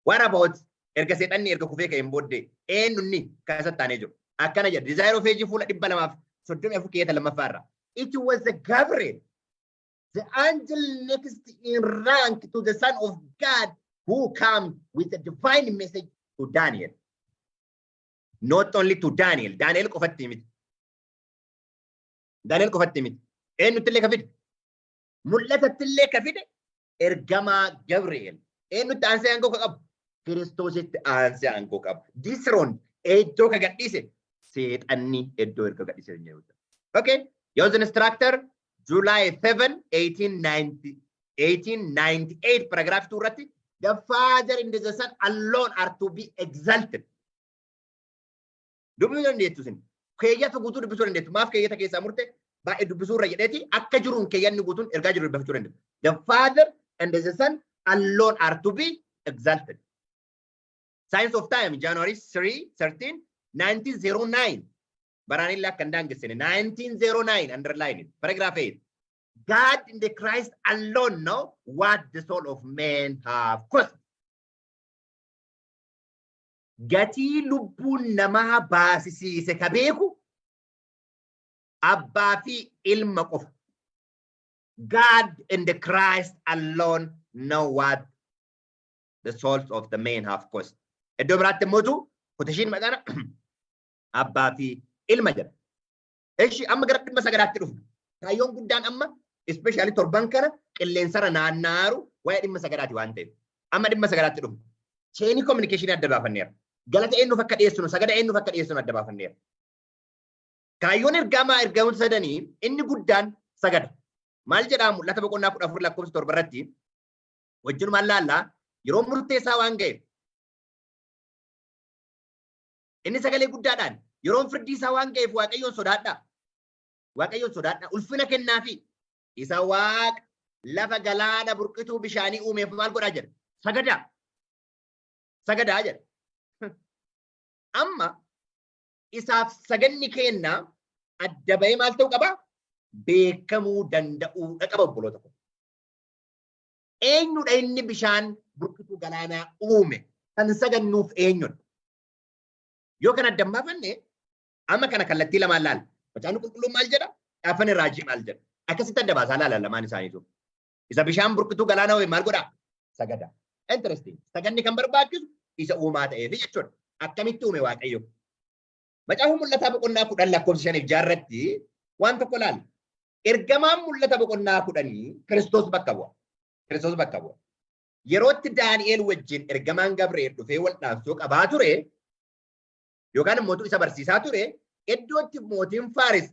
What about erga seexanni erga kufee ka'een booddee eenyunni kan isatti aanee jiru? Akkana jedha. Desire of Ages fuula 234 keessa lammaffaa irra. It was the Gabriel, the angel next in rank to the Son of God, who came with a divine message to Daniel. Not only to Daniel, Daniel qofatti miti. Daniel qofatti miti. Eenyutti illee ka fide? Mul'atatti illee ka fide ergamaa Gabriel. Eenyutti aansee aangoo ka qabu? Kiristoositti aansee aangoo qabu. Dethrone iddoo ka gadhiise seexanni iddoo erga gadhiise hin jiru. Okay. Youth Instructor, July 7, 1890, 1898, paragraph 2 irratti, "The Father and the Son alone are to be exalted." Dubbisuu dandeettu isin. Keeyyata guutuu dubbisuu dandeettu. Maaf keeyyata keessaa murte baay'ee dubbisuu irra jedheeti akka jiruun keeyyanni guutuun ergaa jiru dubbifachuu dandeettu. The Father and the Son alone are to be exalted. Signs of Time, January 3, 13, 1909. Baraanillee akka hin daangessine 1909, underline it. Paragraph 8. God and the Christ alone know what the soul of man have cost. Gatii lubbuun namaa baasisiise ka beeku abbaa fi ilma qofa. God and the Christ alone know what the souls of the men have cost. Iddoo biraatti immoo quotation maqaan abbaa fi ilma jedha. Eshi, amma gara dhimma sagadaatti dhufna. Kaayyoon guddaan amma especially torban kana qilleensarra naannaaru waa'ee dhimma sagadaati waan ta'eef. Amma dhimma sagadaatti dhufna. Chain communication adda baafanneera. Galata eenyuuf akka dhiyeessinu, sagada eenyuuf akka dhiyeessinu adda baafanneera. Kaayyoon ergamaa ergamoota sadanii inni guddaan sagada. Maal jedhaa Mul'ata boqonnaa 14 lakkoofsa 7 irratti? Wajjinumaan laallaa, yeroo murteessaa waan ga'eef. Inni sagalee guddaadhaan yeroon firdii isaa waan ga'eef Waaqayyoon sodaadhaa. Waaqayyoon sodaadhaa. Ulfina kennaafi. Isa Waaqa lafa galaana burqituu bishaanii uumeef maal godhaa jedha? Sagadaa. Sagadaa jedha. Amma isaaf saganni kennaa adda bahee maal ta'uu qaba? Beekamuu danda'uudha qaba, obboloota koo. Eenyudha inni bishaan burqituu galaanaa uume? Kan sagannuuf eenyudha? Yoo kan adda hin baafanne, amma kana kallattii lamaan laala. Macaafni Qulqulluun maal jedha? Dhaabbanni raajii maal jedha? Akkasitti adda baasaa laala lamaan isaaniitu. Isa bishaan burqituu galaanaa uume maal godhaa? Sagada. Interesting. Saganni kan barbaachisu isa uumaa ta'eef jechuudha. Akkamitti uume Waaqayyo? Macaafa Mul'ataa boqonnaa 10 lakkoofsa 5 6rratti waan tokko laala. Ergamaan Mul'ata boqonnaa 10 Kiristoos bakka bu'a. Kiristoos bakka bu'a. Yerootti Daani'el wajjin ergamaan Gabri'eel dhufee wal dhaansoo qabaa ture yookaan immoo isa barsiisaa ture, iddootti mootiin Faaris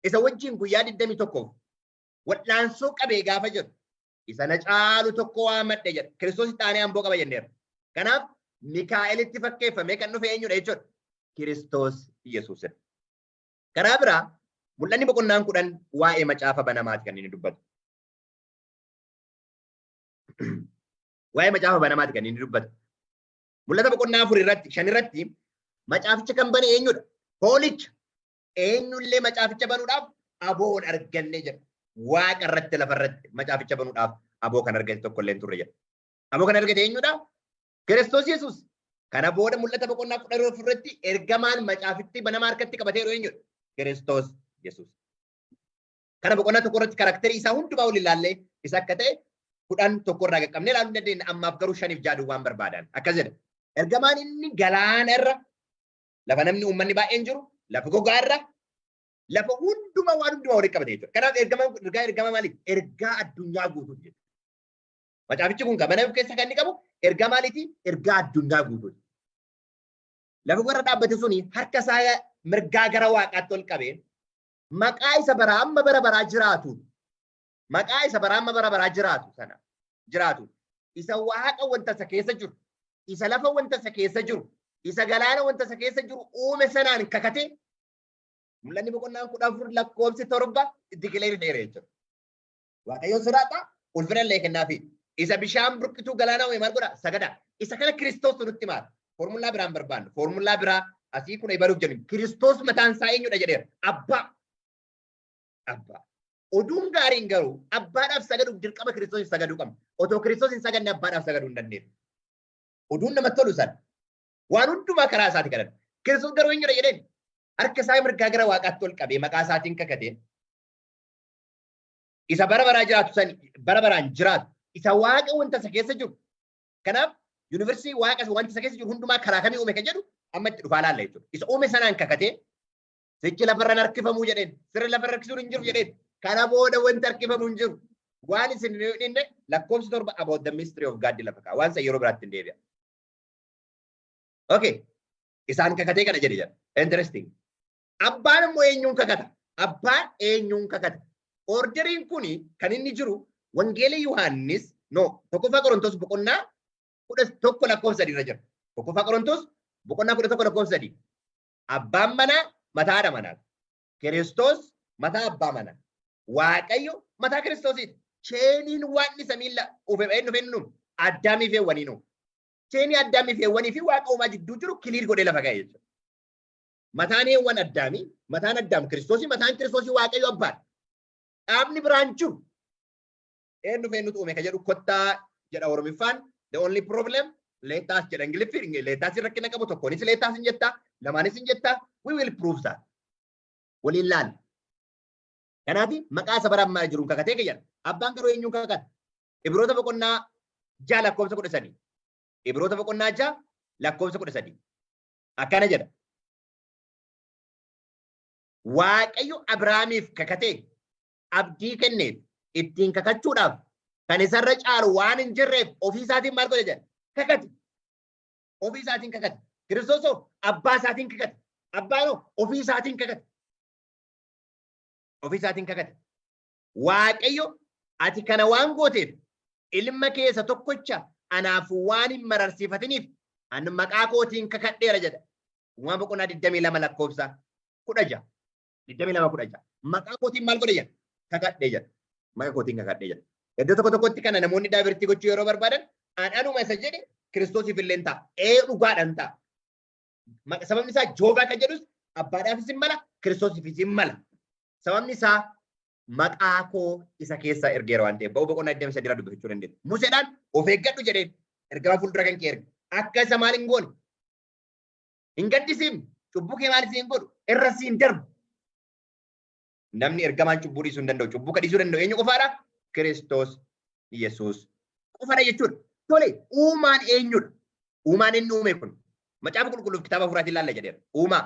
isa wajjin guyyaa 21 wal'aansoo qabee gaafa jedhu, isa na caalu tokko waammadhe jedha. Kiristoos itti aanee amboo qaba jenneera. Kanaaf Mikaa'elitti fakkeeffamee kan dhufe eenyudha jechuudha? Kiristoos Yesuusidha. Karaa biraa Mul'anni boqonnaan 10 waa'ee macaafa banamaati kan inni dubbatu. Waa'ee macaafa banamaati kan inni dubbatu. Mul'ata boqonnaa 4 irratti, 5 irratti macaaficha kan bane eenyudha? Hoolicha. Eenyullee macaaficha banuudhaaf aboon arganne jedha. Waaqa irratti, lafa irratti macaaficha banuudhaaf aboo kan argate tokko illee hin turre jedha. Aboo kan argate eenyudha? Kiristoos Yesuus. Kana booda Mul'ata boqonnaa 14 irratti ergamaan macaafitti banamaa harkatti qabateeru eenyudha? Kiristoos Yesuus. Kana boqonnaa 1 irratti character isaa hundumaa wal ilaallee isa akka ta'e 10:1 irraa qaqqabnee ilaaluu dandeenya. Ammaaf garuu 5f 6 waan barbaadan. Akkas jedha. Ergamaan inni galaana irra, lafa namni uummanni baay'een jiru, lafa gogaa irra, lafa hundumaa, waan hundumaa walitti qabate jechuudha. Kanaaf ergamaan kun ergaa ergama maaliiti? Ergaa addunyaa guutuuti jechuudha. Macaafichi kun kan mana keessa kan inni qabu ergaa maaliiti? Ergaa addunyaa guutuuti. Lafa warra dhaabbate suni harka isaa mirgaa gara Waaqaatti ol qabee maqaa isa bara amma bara baraa jiraatu, maqaa isa bara amma bara baraa jiraatu sana jiraatu, isa Waaqa wanta isa keessa jiru, isa lafa wanta isa keessa jiru, isa galaana wanta isa keessa jiru uume sanaan kakatee, Mul'anni boqonnaan 14 lakkoofsi 7 itti declare dheere jechuudha. Waaqayyoon sodaadhaa, ulfina illee kennaafi. Isa bishaan burqituu galaana uume maal godha? Sagada. Isa kana Kiristoos nutti maal? Foormulaa biraan barbaannu. Foormulaa biraa asii kun baruuf jennu. Kiristoos mataan isaa eenyudha jedheera? Abbaa. Abbaa. Oduun gaariin garuu abbaadhaaf sagaduuf dirqama Kiristoosiif sagaduu qabna. Otoo Kiristoos hin sagadne abbaadhaaf sagaduu hin dandeenyu. Oduun namatti tolu sana. Waan hundumaa karaa isaati kadhanna. Kiristoos garuu eenyudha jedheen? Harka isaa mirgaa gara Waaqaatti ol qabee maqaa isaatiin kakatee isa bara baraa jiraatu san, bara baraan jiraatu, isa Waaqa wanta isa keessa jiru. Kanaaf yuunivarsiitii Waaqa wanta isa keessa jiru hundumaa karaa kamii uume kan jedhu amma itti dhufaa laalla jechuudha. Isa uume sanaan kakatee sichi lafarran harkifamuu jedheen, sirri lafarra harkisuun hin jiru jedheen. Kana booda wanti harkifamu hin jiru. Waan isin hin lakkoofsi 7 about the mystery of God lafa kaa. Waan san yeroo biraatti hin deebi'a. Okay. Isaan kakatee kana jedhe jedha. Interesting. Abbaan immoo eenyuun kakata? Abbaan eenyuun kakata? Orderiin kuni kan inni jiru Wangeela Yohaannis, no, 1ffaa Qorontos boqonnaa 11 lakkoofsa 3 irra jira. 1ffaa Qorontos boqonnaa 11 lakkoofsa 3. Abbaan manaa mataa haadha manaati. Kiristoos mataa abbaa manaa. Waaqayyo mataa Kiristoosiiti. Chainiin waan isa miilla ufe eenyu fennu Addaamii fi Hewwanii nu. Chainii Addaamii fi Hewwanii fi Waaqa uumaa jidduu jiru clear godhee lafa ka'e jechuudha. Mataan Hewwan Addaamii, mataan Addaam Kiristoosii, mataan Kiristoosii Waaqayyo abbaadha. Dhaabni biraan jiru. Eenyu fennutu uume ka jedhu kottaa jedha Oromiffaan. The only problem, let us jedha Ingiliffi. Let us rakkina qabu, tokkonis let us hin jetta, lamaanis hin jetta. We will prove that. Waliin laalla. Kanaaf maqaa isa bara ammaa jiruun kakatee kiyyan. Abbaan garuu eenyuun kakata? Ibroota boqonnaa 6 lakkoofsa 13. Ibroota boqonnaa 6 lakkoofsa 13. Akkana jedha. Waaqayyo Abrahaamiif kakatee abdii kenneef ittiin kakachuudhaaf kan isarra caalu waan hin jirreef ofii isaatiin maal godhe jedha? Kakate. Ofii isaatiin kakate. Kiristoosoo abbaa isaatiin kakate. Abbaanoo ofii isaatiin kakate. Ofii isaatiin kakate. Waaqayyo ati kana waan gooteef, ilma keessa tokkocha anaaf waan hin mararsiifatiniif, ani maqaa kootiin kakadheera jedha. Uumaa boqonnaa 22 lakkoofsa 16. 22 16. Maqaa kootiin maal godhe jedha? Kakadhee jedha. Maqaa kootiin kakadhee jedha. Iddoo tokko tokkotti kana namoonni divert gochuu yeroo barbaadan, an anuma isa jedhe Kiristoosiif illee ta'a. Ee, dhugaadhaan ta'a. Sababni isaa Jehovah kan jedhus abbaadhaafis hin mala, Kiristoosiifis hin mala. Sababni isaa maqaa koo isa keessa ergeera waan ta'eef, Ba'uu boqonnaa 23 irraa dubbifachuu dandeenya. Museedhaan of eeggadhu jedheen ergama fuuldura kan kee erge. Akka isa maal hin goone? Hin gaddisiifne. Cubbuu kee maal siin godhu? Irra siin darbu. Namni ergamaan cubbuu dhiisuu hin danda'u. Cubbuu ka dhiisuu danda'u eenyu qofaadha? Kiristoos Yesuus qofadha jechuudha. Tole, uumaan eenyudha? Uumaan inni uume kun Macaafa Qulqulluuf kitaaba hafuuraatiin ilaalla jedheera. Uumaa.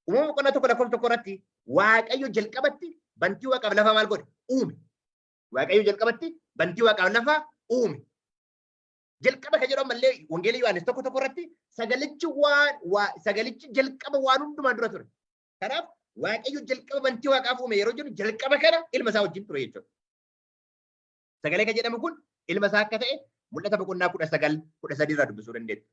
Uumama boqonnaa 1 lakkoofsa 1 irratti Waaqayyo jalqabatti bantii waaqaaf lafa maal godhe? Uume. Waaqayyo jalqabatti bantii waaqaaf lafa uume. Jalqaba kan jedhu ammallee Wangeela Yohaannis 1:1 irratti sagalichi waan waa sagalichi jalqaba waan hundumaa dura ture. Kanaaf Waaqayyo jalqaba bantii waaqaaf uume yeroo jennu, jalqaba kana ilma isaa wajjin ture jechuudha. Sagalee kan jedhamu kun ilma isaa akka ta'e Mul'ata boqonnaa 19:13 irraa dubbisuu dandeettu.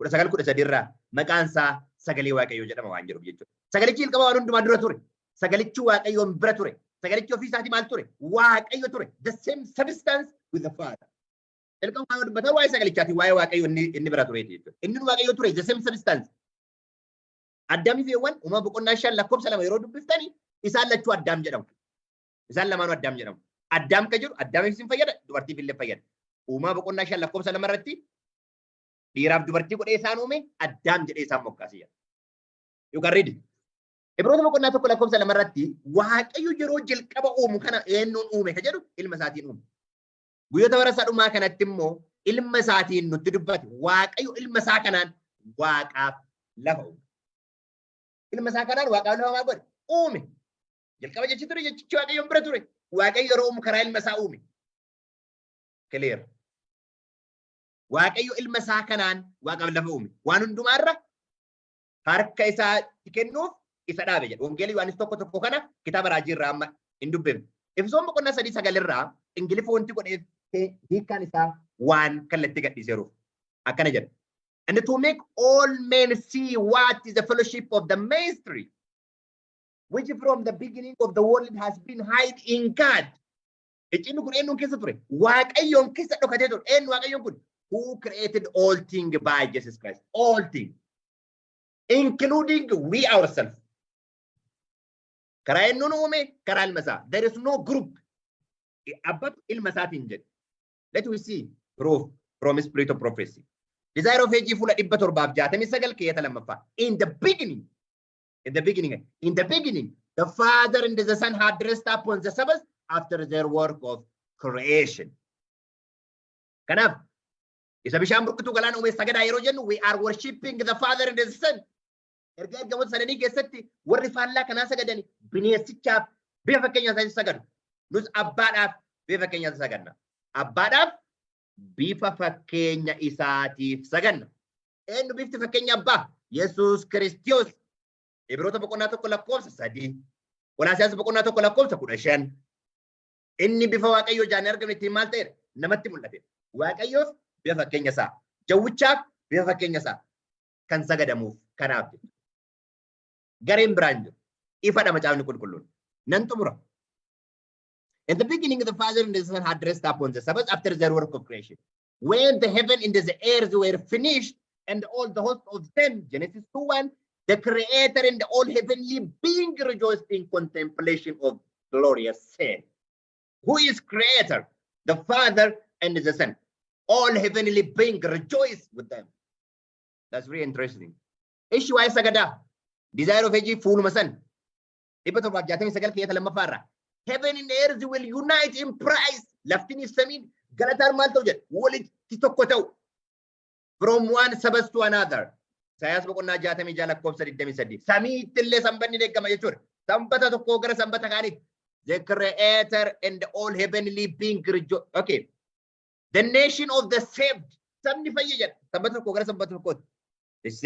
19:13 irraa maqaan isaa sagalee Waaqayyoo jedhama waan jiruuf jechuudha. Sagalichi jalqaba waan hundumaa dura ture. Sagalichi Waaqayyoon bira ture. Sagalichi ofii isaatii maal ture? Waaqayyo ture. The same substance with the Father. Jalqaba waan dubbataa waa'ee sagalichaati, waa'ee Waaqayyo inni bira tureeti jechuudha. Inni Waaqayyo ture, the same substance. Addaamii fi Hewwan Uumama boqonnaa 5 lakkoofsa 2 yeroo dubbiftani isaan lachuu Addaam jedhamu. Isaan lamaanuu Addaam jedhamu. Addaam kan jedhu Addaamiif sin fayyada, dubartiif illee fayyada. Uumaa boqonnaa 5 lakkoofsa 2 irratti dhiiraaf dubartii godhee isaan uume, Addaam jedhee isaan moggaase jedha. You can read it. Ibroota boqonnaa 1 lakkoofsa 2 irratti Waaqayyo yeroo jalqaba uumu kana eenyuun uume ka jedhu, ilma isaatiin uume. Guyyoota bara isaa dhumaa kanatti immoo ilma isaatiin nutti dubbate. Waaqayyo ilma isaa kanaan waaqaaf lafa uume. Ilma isaa kanaan waaqaaf lafa maal godhe? Uume. Jalqaba jechi ture, jechichi Waaqayyoon bira ture. Waaqayyo yeroo uumu karaa ilma isaa uume. Clear. Waaqayyo ilma isaa kanaan waaqaaf lafa uume. Waan hundumaarra harka isaatti kennuuf isa dhaabe jedha. Wangeela Yohaannis 1:1 kana kitaaba raajii irraa amma hin dubbifne. Efesoon boqonnaa 3:9 irraa Ingiliffa wanti godheef hiikkaan isaa waan kallattii gadhiiseeruuf. Akkana jedha. And to make all men see what is the fellowship of the mystery, which from the beginning of the world has been hid in God. Icciinni kun eenyuun keessa ture? Waaqayyoon keessa dhokatee ture. Eenyu Waaqayyoon kun? Who created all things by Jesus Christ. All things, including we ourselves. Karaa eenyuun uume? Karaa ilma isaa. There is no group. Abbatu ilma isaatiin jedhe. Let we see proof from Spirit of Prophecy. Desire of Ages fuula 769 keeyyata lammaffaa. In the beginning, in the beginning, in the beginning, the Father and the Son had rest upon the Sabbath after their work of creation. Kanaaf isa bishaan burqituu galaana uume sagadaa yeroo jennu, we are worshipping the Father and the Son. Erga ergamoota sadanii keessatti warri faallaa kanaa sagadani bineensichaaf bifa fakkeenya isaanii sagadu. Nus abbaadhaaf bifa fakkeenya isaa saganna. Abbaadhaaf bifa fakkeenya isaatiif saganna. Eenyu bifti fakkeenya abbaa? Yesuus Kiristoos. Ibroota boqonnaa 1 lakkoofsa 3. Qolaasiyaas boqonnaa 1 lakkoofsa 15. Inni bifa Waaqayyoo ijaan argamne ittiin maal ta'edha? Namatti mul'ate. Waaqayyoof bifa fakkeenya isaa. Jawwichaaf bifa fakkeenya isaa. Kan sagadamuuf kanaaf jedhu. Gareen biraan jiru. Ifadha Macaafni Qulqulluun. Nan xumura. In the beginning, the Father and the Son had rest upon the Sabbath after their work of creation. When the heaven and the earth were finished, and all the host of them, Genesis 2:1, the Creator and all heavenly being rejoiced in contemplation of glorious Son. Who is Creator? The Father and the Son. All heavenly being rejoice with them. That's very interesting. Ishi waa'ee sagadaa. Desire of Ages fuuluma san 769 keeyyata lammaffaa irraa. Heaven and earth will unite in praise. Laftiin samiin galataan maal ta'u jedha? Walitti tokko ta'u. From one Sabbath to another. Isaayyaas boqonnaa 66 lakkoofsa 28. Samiitti illee sanbanni eegama jechuudha. Sanbata tokkoo gara sanbata kaanitti. The Creator and all heavenly being rejoice. Okay. The nation of the saved. Sabni fayye jedha. Sanbata tokkoo gara sanbata tokkootti.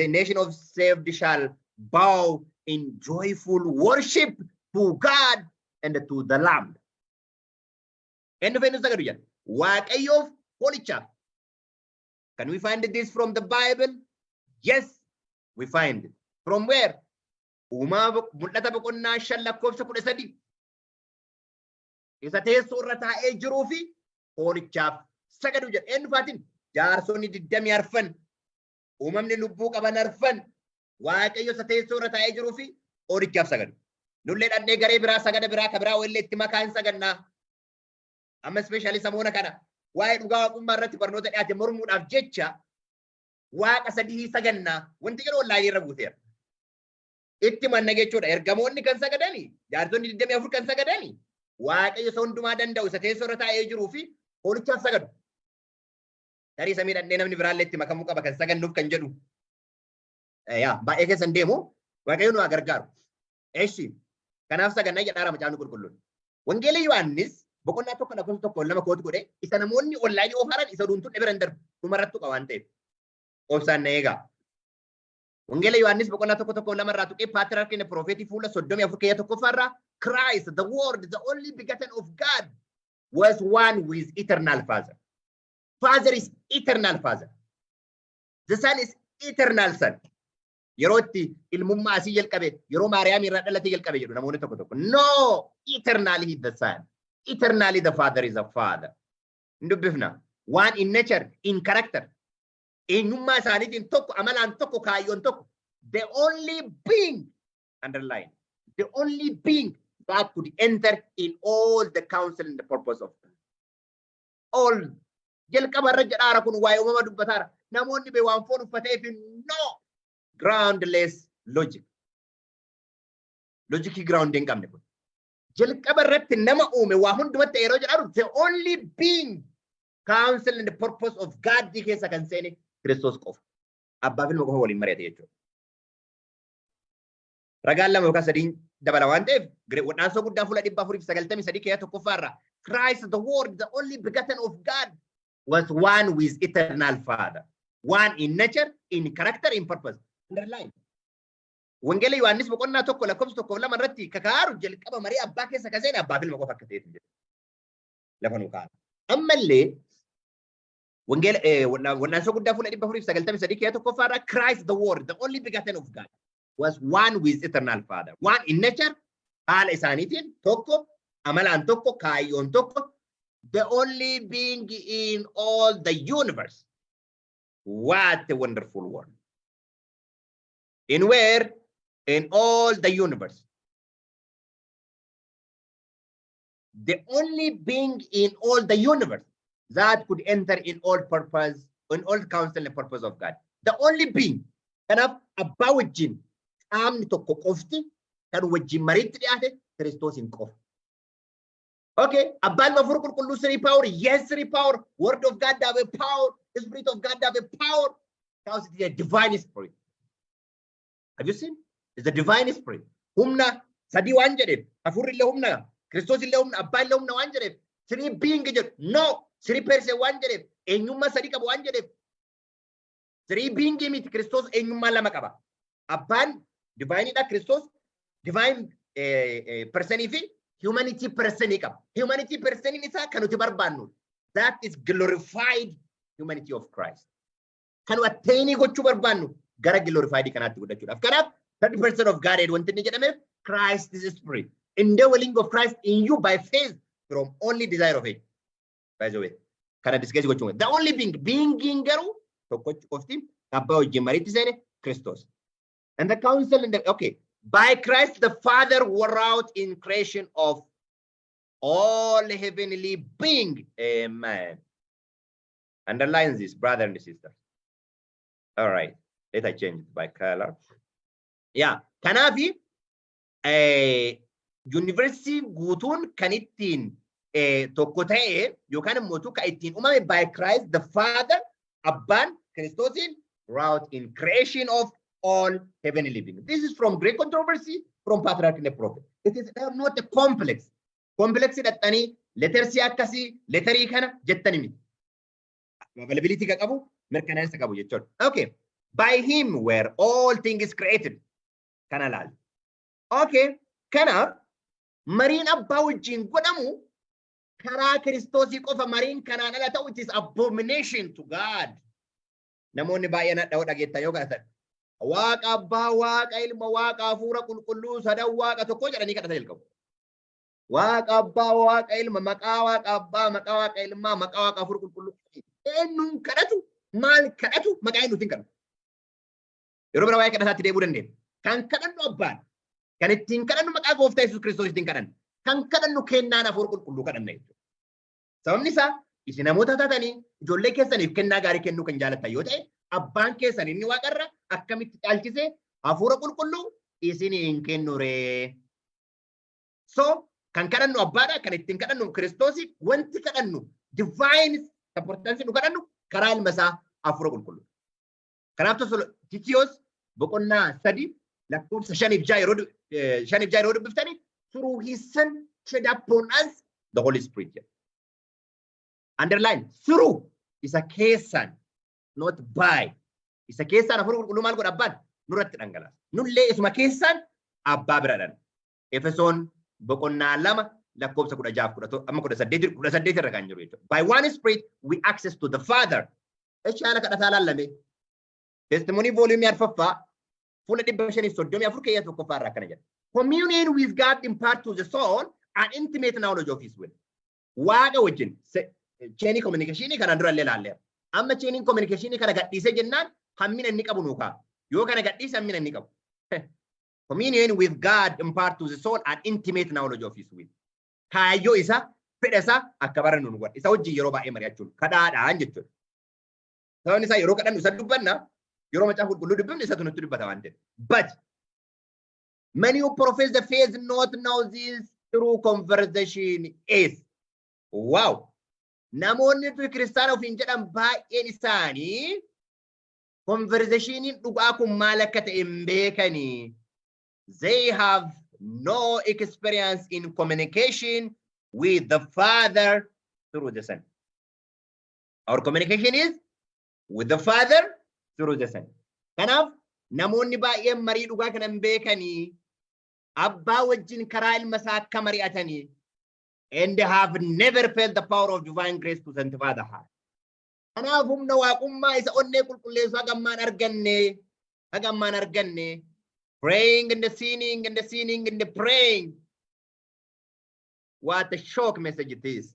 The nation of saved shall bow in joyful worship to God and to the Lamb. Eenyu eenyu sagadu jedha? Waaqayyoof hoolichaaf. Can we find this from the Bible? Yes, we find it. From where? Uumaa Mul'ata boqonnaa 5 lakkoofsa 13. Isa teessoo irra taa'ee jiruu fi hoolichaaf sagadu jedha. Eenyu faatiin? Jaarsonni 24, uumamni lubbuu qaban arfan, Waaqayyo isa teessoo irra taa'ee jiruu fi hoolichaaf sagadu. Nullee dhannee garee biraa sagada biraa ka biraa wallee itti makaa hin sagannaa. Amma especially samoona kana waa'ee dhugaa waaqummaa irratti barnoota dhiyaate mormuudhaaf jecha waaqa sadii sagannaa wanti jedhu wallaahi irra buuteera. Itti manna jechuudha. Ergamoonni kan sagadani, jaarsonni 24 kan sagadani, Waaqayyo isa hundumaa danda'u isa teessoo irra taa'ee jiruu fi hoolichaaf sagadu. Tarii samii dhannee namni biraallee itti makamuu qaba kan sagannuuf kan jedhu. Yaa baay'ee keessan deemu, Waaqayyo nu haa gargaaru. Eshi kanaaf sagannaa jedhaara Macaafni Qulqulluun. Wangeela Yohaannis boqonnaa 1 lakkoofsa 1 2 kootu godhe isa namoonni online oofaran isa duuntuun bira hin darbu dhumarrattu qaba waan ta'eef. Obsaan na eegaa. Wangeela Yohaannis boqonnaa 1 1 2 irraa tuqee Patriarch and Prophet fuula 34 keeyya tokkoffaa irraa, Christ, the Word, the only begotten of God, was one with eternal Father. Father is eternal Father. The Son is eternal Son. Yeroo itti ilmummaa asii jalqabe, yeroo Maariyaam irraa dhalate jalqabe jedhu namoonni tokko tokko. No, eternally he the Son. Eternally the Father is a Father. Hin dubbifna. One in nature, in character. Eenyummaa isaaniitiin tokko, amalaan tokko, kaayyoon tokko. The only being, underline, the only being that could enter in all the counsel and the purpose of God. All jalqaba irra jedhaara kun waa'ee uumama dubbataara. Namoonni bee waan foon uffateef, no, groundless logic. Logicii ground hin qabne kun. Jalqaba irratti nama uume waa hundumatti yeroo jedharu, the only being counsel and the purpose of God keessa kan seene Kiristoos qofa. Abbaa fi ilma qofa waliin mari'ate jechuudha. Ragaan lama yookaan sadiin dabala waan ta'eef, wadhaansoo guddaa fuula 493 keessa tokkoffaa irraa, Christ the Word, the only begotten of God, was one with eternal Father. One in nature, in character, in purpose. Underline. Wangeela Yohaannis boqonnaa 1 lakkoofsa 1 2 irratti kakaaru jalqaba marii abbaa keessa kan seene abbaa fi ilma qofa akka ta'etu jira. Lafa nu kaa'a. Ammallee Wangeela wadhaansoo guddaa fuula 493 keessa tokkoffaa irraa, Christ the Word, the only begotten of God, was one with eternal Father. One in nature, haala isaaniitiin tokko, amalaan tokko, kaayyoon tokko. The only being in all the universe. What a wonderful word. In where? In all the universe. The only being in all the universe that could enter in all purpose, in all counsel and purpose of God. The only being. Kanaaf abbaa wajjin qaamni tokko qofti kan wajjin mariitti dhiyaate Kiristoosiin qofa. Okay, abbaan hafuura qulqulluu three power, yes, three power, word of God have a power, spirit of God have a power. Because it is a divine spirit. Have you seen? It's a divine spirit. Humna sadii waan jedheef, hafuurri illee humna, Kiristoos illee humna, abbaan illee humna waan jedheef, three being jedhu. No, three person waan jedheef, eenyummaa sadii qaba waan jedheef, three being miti. Kiristoos eenyummaa lama qaba. Abbaan divine dha. Kiristoos divine personii fi humanity personii qaba. Humanity personiin isaa kan nuti barbaannu. That is glorified humanity of Christ. Kan nu attain gochuu barbaannu gara glorified kanaatti guddachuudhaaf. Kanaaf third person of Godhead wanti inni jedhameef Christ is spirit. Indwelling of Christ in you by faith from only desire of it. By the way, kana discuss gochuun. The only being, being garuu tokkochi qofti abbaa wajjin mariitti seene Kiristoos. And the counsel and the, okay, by Christ the Father wrought in creation of all heavenly being. Amen. Underline this, brother and sister. All right. Let I change it by color. Yeah. Kanaafi universe guutuun kan ittiin tokko ta'e yookaan immoo kan ittiin uumame by Christ the Father, abbaan Kiristoosiin wrought in creation of all heavenly beings. This is from Great Controversy, from Patriarch and the Prophet. It is not a complex. Complex hidhattanii lettersii akkasii letterii kana jettani miti. Availability kan qabu, mirkaneessa qabu jechuudha. Okay. By him were all things created. Kana laal. Okay. Kanaaf mariin abbaa wajjin godhamu karaa Kiristoosii qofa. Mariin kanaan ala ta'u, it is abomination to God. Namoonni baay'een hadha'uu dhageettan yoo kadhatan, Waaqa abbaa, Waaqa ilma, Waaqa hafuura qulqulluu, sadan Waaqa tokko jedhanii kadhatan jalqabu. Waaqa abbaa, Waaqa ilma, maqaa Waaqa abbaa, maqaa Waaqa ilmaa, maqaa Waaqa hafuura qulqulluu. Eenyuun kadhatu? Maal kadhatu? Maqaa eenyuutiin kadhatu? Yeroo bira waa'ee kadhataatti deebi'uu dandeenya. Kan kadhannu abbaan. Kan ittiin kadhannu maqaa gooftaa Yesuus Kiristoos ittiin kadhanna. Kan kadhannu kennaan hafuura qulqulluu kadhanna jechuudha. Sababni isaa isin namoota taatanii ijoollee keessaniif kennaa gaarii kennuu kan jaalattan yoo ta'e, abbaan keessan inni waaqarra akkamitti caalchisee hafuura qulqulluu isinii kennu ree? So kan kadhannu abbaadha, kan ittiin kadhannu Kiristoosi, wanti kadhannu divine importance nu kadhannu karaa ilma isaa hafuura qulqulluu. Kanaaf Titiyoos boqonnaa 3 lakkoofsa 5 fi 6 yeroo dubbiftanii, "Through his son shed upon us the Holy Spirit" jedha. Underline "through", isa keessaan, not by. Isa keessaan hafuura qulqulluu maal godha? Abbaan nurratti dhangalaasa. Nullee isuma keessaan abbaa bira dhala. Efesoon boqonnaa 2 lakkoofsa 16 amma 18 irra kan jiru jechuudha. By one spirit we access to the Father. Echi haala kadhataa laallame. Testimony volume arfaffaa fuula 534 keeyya tokkoffaa irraa akkana jedha. Communion with God impart to the soul an intimate knowledge of his will. Waaqa wajjin chainii communicationii kanaan dura illee ilaalleera. Amma chainiin communicationii kana gadhiisee jennaan hammina inni qabu nuu ka'a. Yoo kana gadhiise hammina inni qabu. Communion with God impart to the soul an intimate knowledge of his will. Kaayyoo isaa, fedha isaa akka barannu nu godha. Isa wajjin yeroo baay'ee mari'achuun kadhaadhaan jechuudha. Sababni isaa yeroo kadhannu isa dubbanna, yeroo macaafa qulqulluu dubbifnu isatu nutti dubbata waan ta'eef. But many who profess the faith not know this true conversation is. Wow! Namoonni kiristaana ofiin jedhan baay'een isaanii conversationiin dhugaa kun maal akka ta'e hin beekanii. They have no experience in communication with the Father through the Son. Our communication is with the Father through the Son. Kanaaf namoonni baay'een marii dhugaa kana hin beekanii, abbaa wajjin karaa ilma isaa akka mari'atanii, and have never felt the power of divine grace to sanctify the heart. Kanaaf humna waaqummaa isa onnee qulqulleessu hagammaan arganne praying and the sinning and the sinning and the praying. What a shock message it is.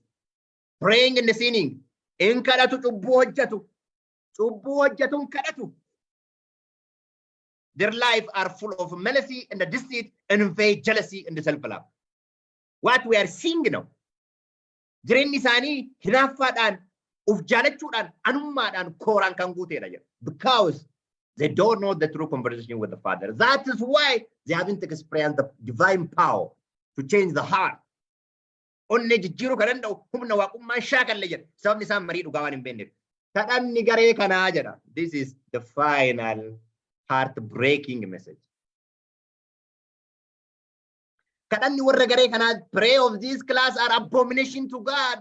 Praying and sinning. In kadhatu, cubbuu hojjetu. Cubbuu hojjetu hin kadhatu. Their life are full of malice and deceit, envy, jealousy and self-love. What we are seeing now. Jireenyi isaanii hinaaffaadhaan, uf jaalachuudhaan, anummaadhaan, kooraan kan guuteedha jedha. Because they don't know the true conversation with the Father. That is why they haven't experienced the divine power to change the heart. Onnee jijjiiruu kan danda'u humna waaqummaan shaakalle jedha. Sababni isaan marii dhugaa waan hin beekneef. Kadhanni garee kanaa jedha. This is the final heart-breaking message. Kadhanni warra garee kanaa, pray of this class are abomination to God.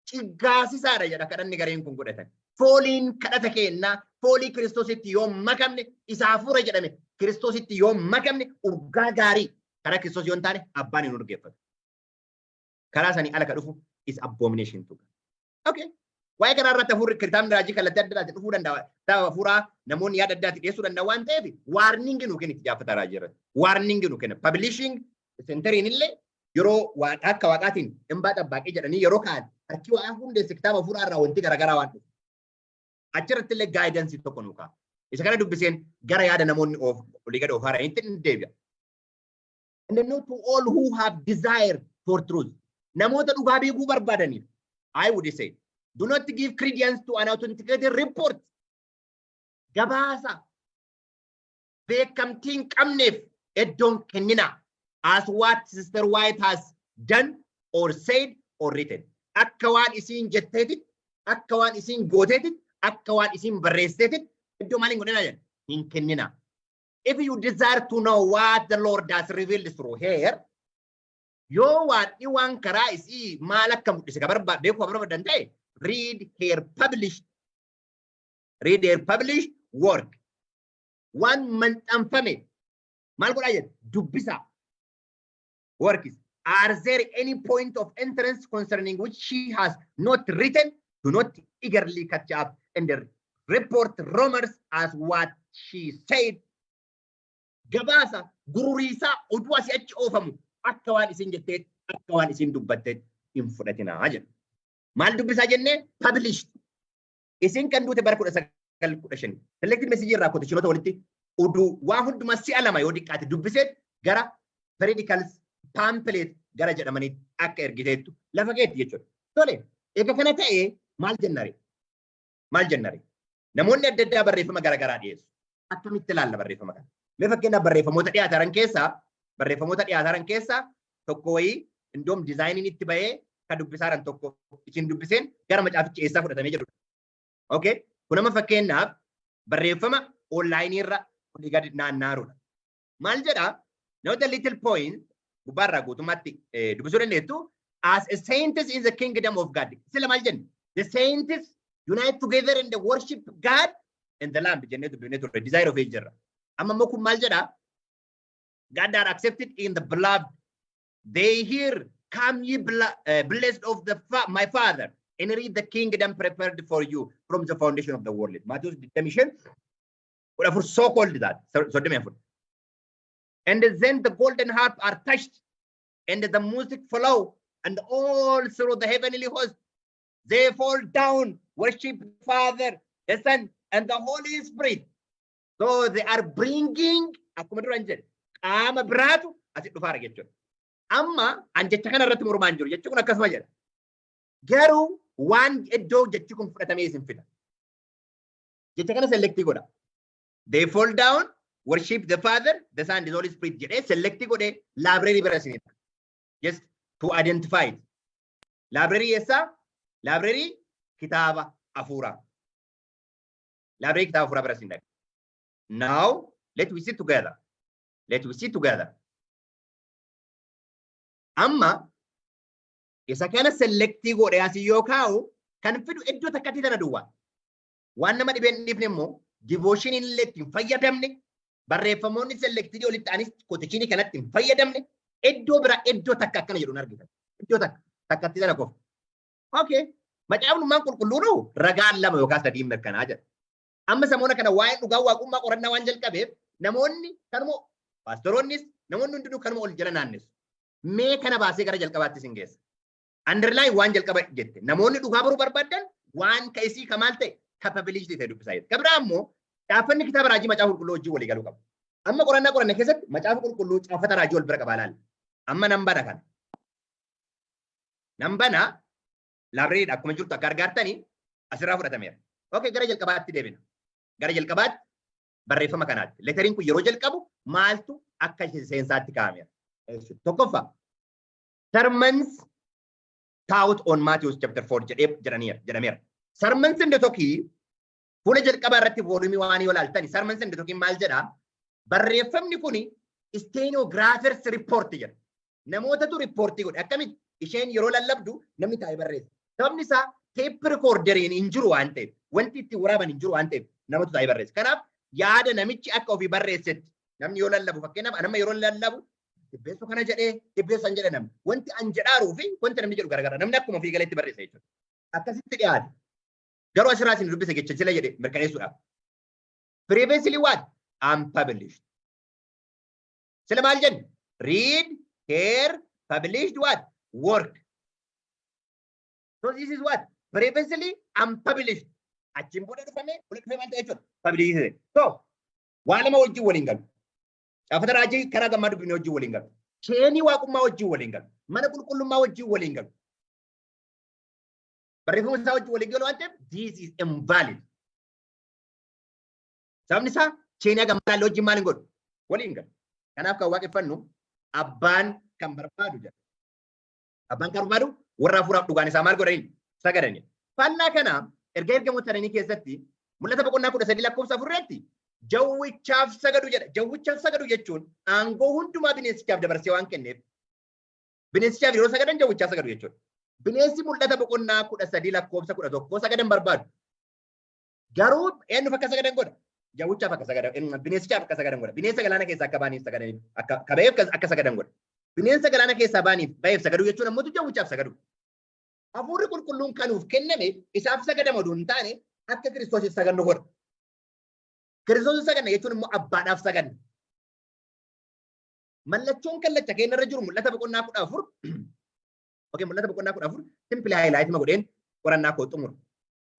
Ciggaasisaadha jedha kadhanni gareen kun godhatan. Fooliin kadhata kennaa foolii Kiristoositti yoo makamne, isa hafuura jedhame Kiristoositti yoo makamne, urgaa gaarii karaa Kiristoos yoo hin taane abbaan hin urgeeffatu. Karaa sanii ala ka dhufu is abomination to God. Okay. Waa'ee kanaa irratti hafuurri kitaabni raajii kallattii adda addaatiin dhufuu danda'a. Kitaaba hafuuraa namoonni yaada addaatiin dhiyeessuu danda'a waan ta'eef, warning nu kenna itti jaafata raajii irratti. Warning nu kenna. Publishing centeriin illee yeroo akka waaqaatiin hinbaa xabbaaqee jedhanii yeroo ka'an, harki waa hundeesse kitaaba hafuuraa irraa wanti garaagaraa waan dhufu. Achirratti illee guidance tokko nu ka'a. Isa kana dubbiseen gara yaada namoonni of olii gadi of haaranitti ni deebi'a. And then to all who have desire for truth. Namoota dhugaa beekuu barbaadaniif. I would say, do not give credence to an authenticated report. Gabaasa beekamtii hin qabneef iddoon kennina. As what Sister White has done or said or written. Akka waan isiin jetteetit, akka waan isiin gooteetit, akka waan isiin barreesseetit iddoo maaliin godhina jedha? Hin kennina. If you desire to know what the Lord has revealed through her, yoo waaqni waan karaa isii maal akka mul'ise ka barbaad beekuu ka barbaadan ta'e, read her published work. Waan maxxanfame maal godhaa jedha? Dubbisaa. Works. Are there any point of entrance concerning which she has not written? Do not eagerly catch up and report rumors as what she said. Gabaasa gururiisaa oduu asii achi oofamu akka waan isin jetteet, akka waan isin dubbatteet hin fudhatinaa jedha. Maal dubbisaa jennee? Published. Isin kan duute bara 1915. Selected message irraa quotationoota walitti oduu waa hundumaa si'a lama yoo xiqqaate dubbiseet gara periodicals, pamphlet gara jedhamanitti akka ergiteettu lafa keetti jechuudha. Tole, egaa kana ta'ee maal jennare? Maal jennare? Namoonni adda addaa barreeffama garaagaraa dhiyeessu. Akkamitti ilaalla barreeffama kana? Mee fakkeenyaaf barreeffamoota dhiyaatan keessaa tokko wayii indoom designiin itti bahee kan dubbisaaran tokko isin dubbiseen gara macaafichi eessaa fudhatamee jedhudha. Okay? Kun amma fakkeenyaaf barreeffama onlineii irra olii gadi naannaaruudha. Maal jedhaa? Note the little point gubbaarraa guutummaatti dubbisuu dandeettu. As a saints in the kingdom of God. Sila maal jenni? The saints unite together in the worship God and the Lamb jennee dubbifnee turre. Desire of Age jirra. Amma immoo kun maal jedhaa? God are accepted in the beloved. They hear, "Come ye blessed of the fa my Father, inherit the kingdom prepared for you from the foundation of the world." Matthew 25, 14, so called that. 34. And then the golden harp are touched, and the music flow, and all through the heavenly host, they fall down, worship the Father, the Son, and the Holy Spirit. So they are bringing, akkuma duraan jedhe, qaama biraatu asitti dhufaara jechuudha. Amma an jecha kana irratti mormaan jiru, jechi kun akkasuma jedha. Garuu waan iddoo jechi kun fudhatamee isin fida. Jecha kana selectii godha. "They fall down, worship the Father, the Son, the Holy Spirit" jedhee selectii godhee library bira isinidha. Just to identify it. Library eessaa? Library kitaaba hafuuraa. Library kitaaba hafuuraa bira isin dhaqa. Now, let we sit together. Let we sit together. Amma isa kana selectii godhee asii yoo kaa'u kan fidu iddoo takkatti tana duwwaa. Waan nama dhibeen dhiifne immoo devotioniin illee ittiin fayyadamne, barreeffamoonni selectii olitti anis quotationii kanatti hin fayyadamne, iddoo bira iddoo takka akkana jedhu hin argitan. Iddoo takka takkatti tana qofa. Okay. Macaafnummaan qulqulluun ragaan lama yookaan sadiin mirkanaa jedha. Amma samoona kana waa'ee dhugaa waaqummaa qorannaa waan jalqabeef, namoonni kanuma, paastoroonnis, namoonni hundinuu kanuma ol jala naannessu. Mee kana baasee gara jalqabaatti isin geessa. Underline waan jalqaba jette. Namoonni dhugaa baruu barbaadan waan ka isii ka maal ta'e, ka published ta'e dubbisaa jette. Ka biraa immoo caaffanni kitaaba raajii Macaafa Qulqulluu wajjin walii galuu qabu. Amma qorannaa qoranne keessatti Macaafa Qulqulluu caaffata raajii wal bira qabaa laalla. Amma nan bana kana. Nan bana, librarydha akkuma jirtu akka argattanii asirraa fudhatameera. Okay, gara jalqabaatti deebina. Gara jalqabaatti barreeffama kanaatti. Letteriin kun yeroo jalqabu maaltu akka seensaatti kaa'ameera? Tokkoffaa, "Sermons taught on Matthew chapter 4" jedhee jedhaniira jedhameera. Sermons in the Talkii fuula jalqabaa irratti volume 1 yoo ilaaltani, Sermons in the Talkii maal jedhaa? Barreeffamni kuni stenographers report jedha. Namootatu reportii godhe. Akkamitti? Isheen yeroo lallabdu namni taa'ee barreessa. Sababni isaa tape recorderiin hin jiru waan ta'eef, wanti ittiin waraaban hin jiru waan ta'eef, namatu taa'ee barreessa. Kanaaf yaada namichi akka ofii barreessetti namni yoo lallabu, fakkeenyaaf nama yeroo lallabu dhibbeessu kana jedhee dhibbeessu an jedhe, namni wanti an jedhaaruu fi wanti namni jedhu garagara, namni akkuma ofii galeetti barreessa jechuudha. Akkasitti dhiyaate. Garuu asirraa isin dubbise jecha jila jedhe mirkaneessuudhaaf. Previously what? Unpublished. Sila maal jennu? Read, her, published what? Work. So this is what? Previously unpublished. Achiin booda dhufame, walitti dhufee maal ta'e jechuudha? Published. So, waa lama wajjin waliin galu. Caafata raajii karaa gammaa dubbifne wajjin waliin galu. Chainii waaqummaa wajjin waliin galu. Mana qulqullummaa wajjin waliin galu. Barreeffama isaa wajjin waliin galu waan ta'eef, this is invalid. Sababni isaa chainii gammaa ilaalle wajjin maal hin godhu? Waliin galu. Kanaaf kan waaqeffannu abbaan kan barbaadu jedha. Abbaan kan barbaadu warra hafuuraaf dhugaan isaa maal godhanii? Sagadanii. Faallaa kana erga ergamoota sadanii keessatti Mul'ata boqonnaa 13 lakkoofsa 4 irratti jawwichaaf sagadu jedha. Jawwichaaf sagadu jechuun aangoo hundumaa bineensichaaf dabarsee waan kenneef, bineensichaaf yeroo sagadan jawwichaaf sagadu jechuudha. Bineensi Mul'ata boqonnaa 13 lakkoofsa 11 sagadan barbaadu. Garuu eenyuuf akka sagadan godha? Jawwichaaf akka sagadan, bineensichaaf akka sagadan godha. Bineensa galaana keessaa akka baaniif sagadaniif, akka kabayeef akka sagadan godha. Bineensa galaana keessaa baaniif baheef sagaduu jechuun ammoo jawwichaaf sagadu. Hafuurri Qulqulluun kanuuf kenname isaaf sagadama oduu hin taane, akka Kiristoosiif sagannu godha. Kiristoosiif saganna jechuun immoo abbaadhaaf saganna. Mallattoon kallacha keenya irra jiru Mul'ata boqonnaa 14. Okay, Mul'ata boqonnaa 14 simply highlight ma godheen qorannaa koo xumura.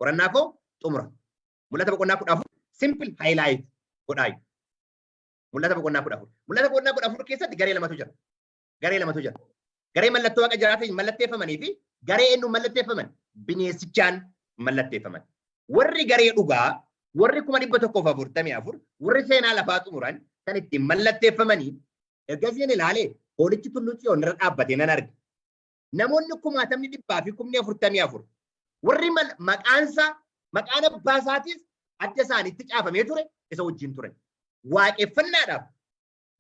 Qorannaa koo xumura. Mul'ata boqonnaa 14 simple highlight godhaayu. Mul'ata boqonnaa 14. Mul'ata boqonnaa 14 keessatti garee lamatu jira. Garee lamatu jira. Garee mallattoo Waaqa jiraatiin mallatteeffamanii fi garee eenyuun mallatteeffaman? Bineensichaan mallatteeffaman. Warri garee dhugaa, warri 144,000, warri seenaa lafaa xumuran kan ittiin mallatteeffamanii, ergasiin ilaalee hoolichi tulluu Tsiyoon irra dhaabbatee nan arge. Namoonni kumaatamni dhibbaa fi 44,000 warri maqaansaa, maqaan abbaa isaatis adda isaaniitti caafamee ture isa wajjin turan. Waaqeffannaadhaaf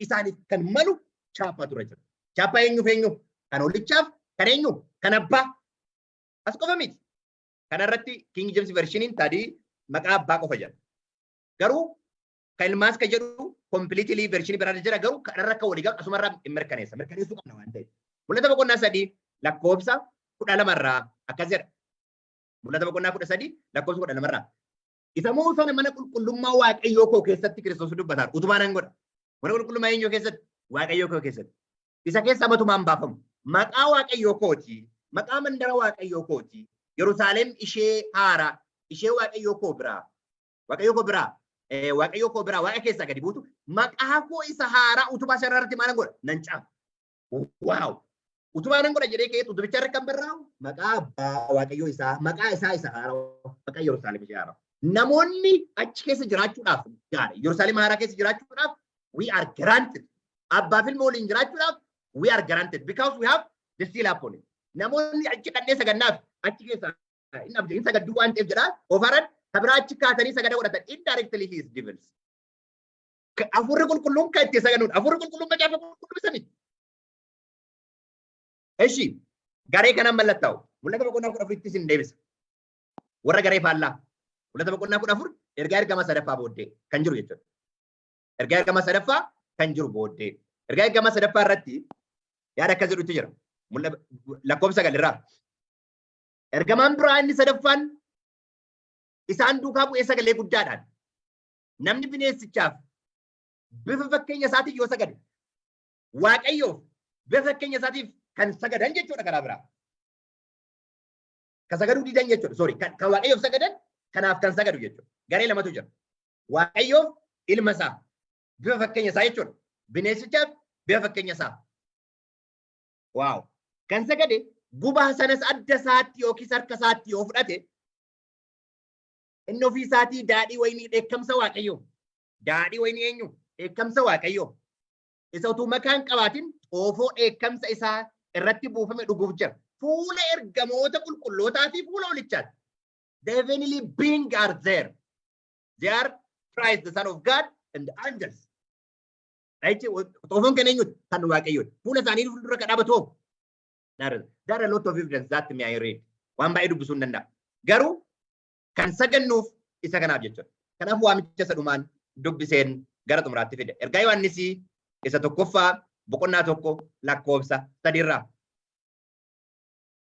isaaniif kan malu chaappaa ture jira. Chaappaa eenyuuf eenyu? Kan hoolichaaf, kan eenyu? Kan abbaa. As qofa miti. Kanarratti King James Versioniin tadii maqaa abbaa qofa jedha. Garuu kan ilmaas kan jedhu completely versionii biraa jira, garuu kanarra akka walii galu asumarraa hin mirkaneessa. Mirkaneessuu qabna waan ta'eef. Mul'ata boqonnaa 3 lakkoofsa 12rraa akkas jedha. Mul'ata boqonnaa 13 lakkoofsa 12rraa. Isa moo sana mana qulqullummaa Waaqayyoo koo keessatti, Kiristoos dubbataa, utubaa nan godha. Mana qulqullummaa eenyuu keessatti? Waaqayyoo koo keessatti. Isa keessa matumaan baafamu. Maqaa Waaqayyoo kooti. Maqaa mandara Waaqayyoo kooti. Yerusaalem ishee haaraa, ishee Waaqayyoo koo biraa. Waaqayyoo koo biraa. Waaqayyoo koo biraa Waaqa keessaa gadi buutu, maqaa koo isa haaraa utubaa sana irratti maal godha? Nan caafa. Wow! Utubaa nan godha jedhee ka'eetu utubicha irra kan barraa'u maqaa abbaa Waaqayyoo isaa, maqaa isaa isa haaraa, maqaa Yerusaalem ishee haaraa. Namoonni achi keessa jiraachuudhaaf gaadha. Yerusaalem haaraa keessa jiraachuudhaaf we are granted. Abbaa fi ilma waliin jiraachuudhaaf we are granted because we have the seal upon it. Namoonni achi dhaqnee sagannaaf achi keessa hin abdii hin sagadduu waan ta'eef jedhaa ofaran kabiraa achi kaatanii sagada godhatan, indirectly he is devils. Hafuurri Qulqulluun kan itti sagaduudha. Hafuurri Qulqulluun Macaafa Qulqulluu isa miti. Eshi, garee kanaan mallattaa'u. Mul'ata boqonnaa 14tti isin deebisa. Warra garee faallaa. Mul'ata boqonnaa 14 ergaa ergama sadaffaa booddee kan jiru jechuudha. Ergaa ergama sadaffaa kan jiru booddee. Ergaa ergama sadaffaa irratti yaada akkas jedhutu jira. Lakkoofsa 9 irraa. Ergamaan biraa inni sadaffaan isaan duukaa bu'ee sagalee guddaadhaan, namni bineensichaaf bifa fakkeenya isaatiif yoo sagade, Waaqayyoof bifa fakkeenya isaatiif kan sagadan jechuudha karaa biraa. Kan sagaduu didan jechuudha. Sorry, kan Waaqayyoof sagadan kanaaf kan sagadu jechuudha. Garee lamatu jira. Waaqayyoof ilma isaa bifa fakkeenya isaa jechuudha. Bineensichaaf bifa fakkeenya isaa. Waaw. Kan sagade gubaa sanas adda isaatti yookiis harka isaatti yoo fudhate, inni ofii isaatii daadhii wayinii dheekkamsa Waaqayyoo. Daadhii wayinii eenyu? Dheekkamsa Waaqayyoo. Isa utuu makaan qabaatin xoofoo dheekkamsa isaa irratti buufame dhuguuf jira. Fuula ergamoota qulqullootaa fi fuula hoolichaati. The heavenly being are there. They are Christ, the Son of God, and the angels. Dhahichi xoofoon kan eenyuti? Kan Waaqayyooti. Fuula isaanii fuuldura kan dhaabatu hoo? There are a lot of evidence that may I read. Waan baay'ee dubbisuu hin danda'a. Garuu kan sagannuuf isa kanaaf jechuudha. Kanaaf waamicha isa dhumaan dubbiseen gara xumuraatti fide. Ergaa Yohaannisii isa tokkoffaa boqonnaa 1 lakkoofsa 3rraa.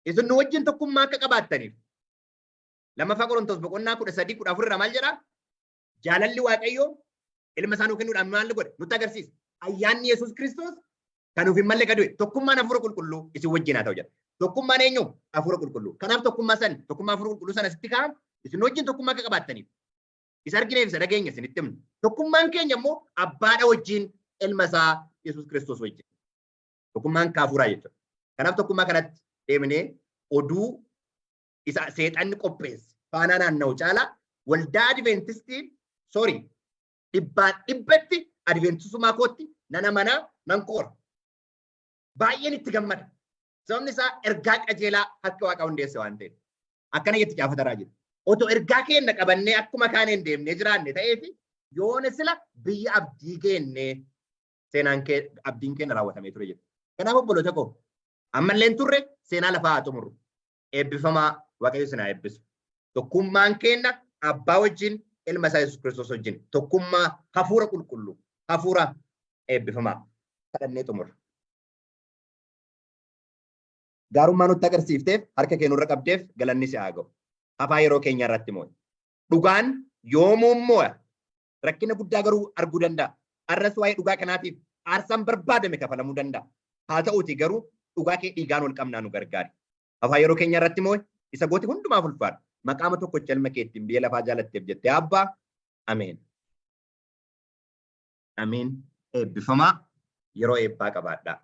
Isin nu wajjin tokkummaa akka qabaattaniif. Lammaffaa Qorontos boqonnaa 13 14 irraa maal jedhaa? Jaalalli Waaqayyoo ilma isaa nuu kennuudhaan maal godhe? Nutti agarsiisa. Ayyaanni Yesuus Kiristoos kan nuuf hin malle gad du'e. Tokkummaan Hafuura Qulqulluu isin wajjin haa ta'u jedha. Tokkummaan eenyu? Hafuura Qulqulluu. Kanaaf tokkummaa san, tokkummaa Hafuura Qulqulluu sana sitti kaa'an, isin wajjin tokkummaa akka qabaattaniif. Isa argineef isa dhageenya isinitti himna. Tokkummaan keenya immoo abbaadha wajjin, ilma isaa Yesuus Kiristoos wajjin. Tokkummaan kaafuuraa jechuudha. Kanaaf tokkummaa kanatti deemnee oduu isa seexanni qopheesse faanaa naanna'u caalaa waldaa Adventistii, sorry, dhibbaan dhibbatti Adventistummaa kootti nan amanaa, nan koora. Baay'een itti gammada. Sababni isaa ergaa qajeelaa harka Waaqaa hundeesse waan ta'eef. Akkana jetti caafataraa jiru. Otoo ergaa keenya qabannee akkuma kaaneen deemnee jiraanne ta'eef, yoona sila biyya abdii geennee seenaan kee abdiin keenya raawwatamee ture jedhu. Kanaaf obboloota koo, ammallee turre seenaa lafaa haa xumurru. Eebbifamaa, Waaqayyo isin haa eebbisu. Tokkummaan keenya abbaa wajjin, ilma isaa Yesuus Kiristoos wajjin, tokkummaa Hafuura Qulqulluu, hafuura eebbifamaa kadhannee xumurra. Gaarummaa nutti agarsiifteef, harka kee nurra qabdeef galanni si haa ga'u. Hafaa yeroo keenya irratti moo'e. Dhugaan yoomuu moo'a. Rakkina guddaa garuu arguu danda'a. Arras waa'ee dhugaa kanaatiif aarsaan barbaadame kafalamuu danda'a. Haa ta'uuti garuu dhugaa kee dhiigaan ol qabnaa nu gargaari. Hafaa yeroo keenya irratti moo'e, isa gooti hundumaaf ulfaadha. Maqaama tokkocha ilma keettiin biyya lafaa jaalatteef jettee abbaa. Ameen. Ameen. Eebbifamaa, yeroo eebbaa qabaadhaa.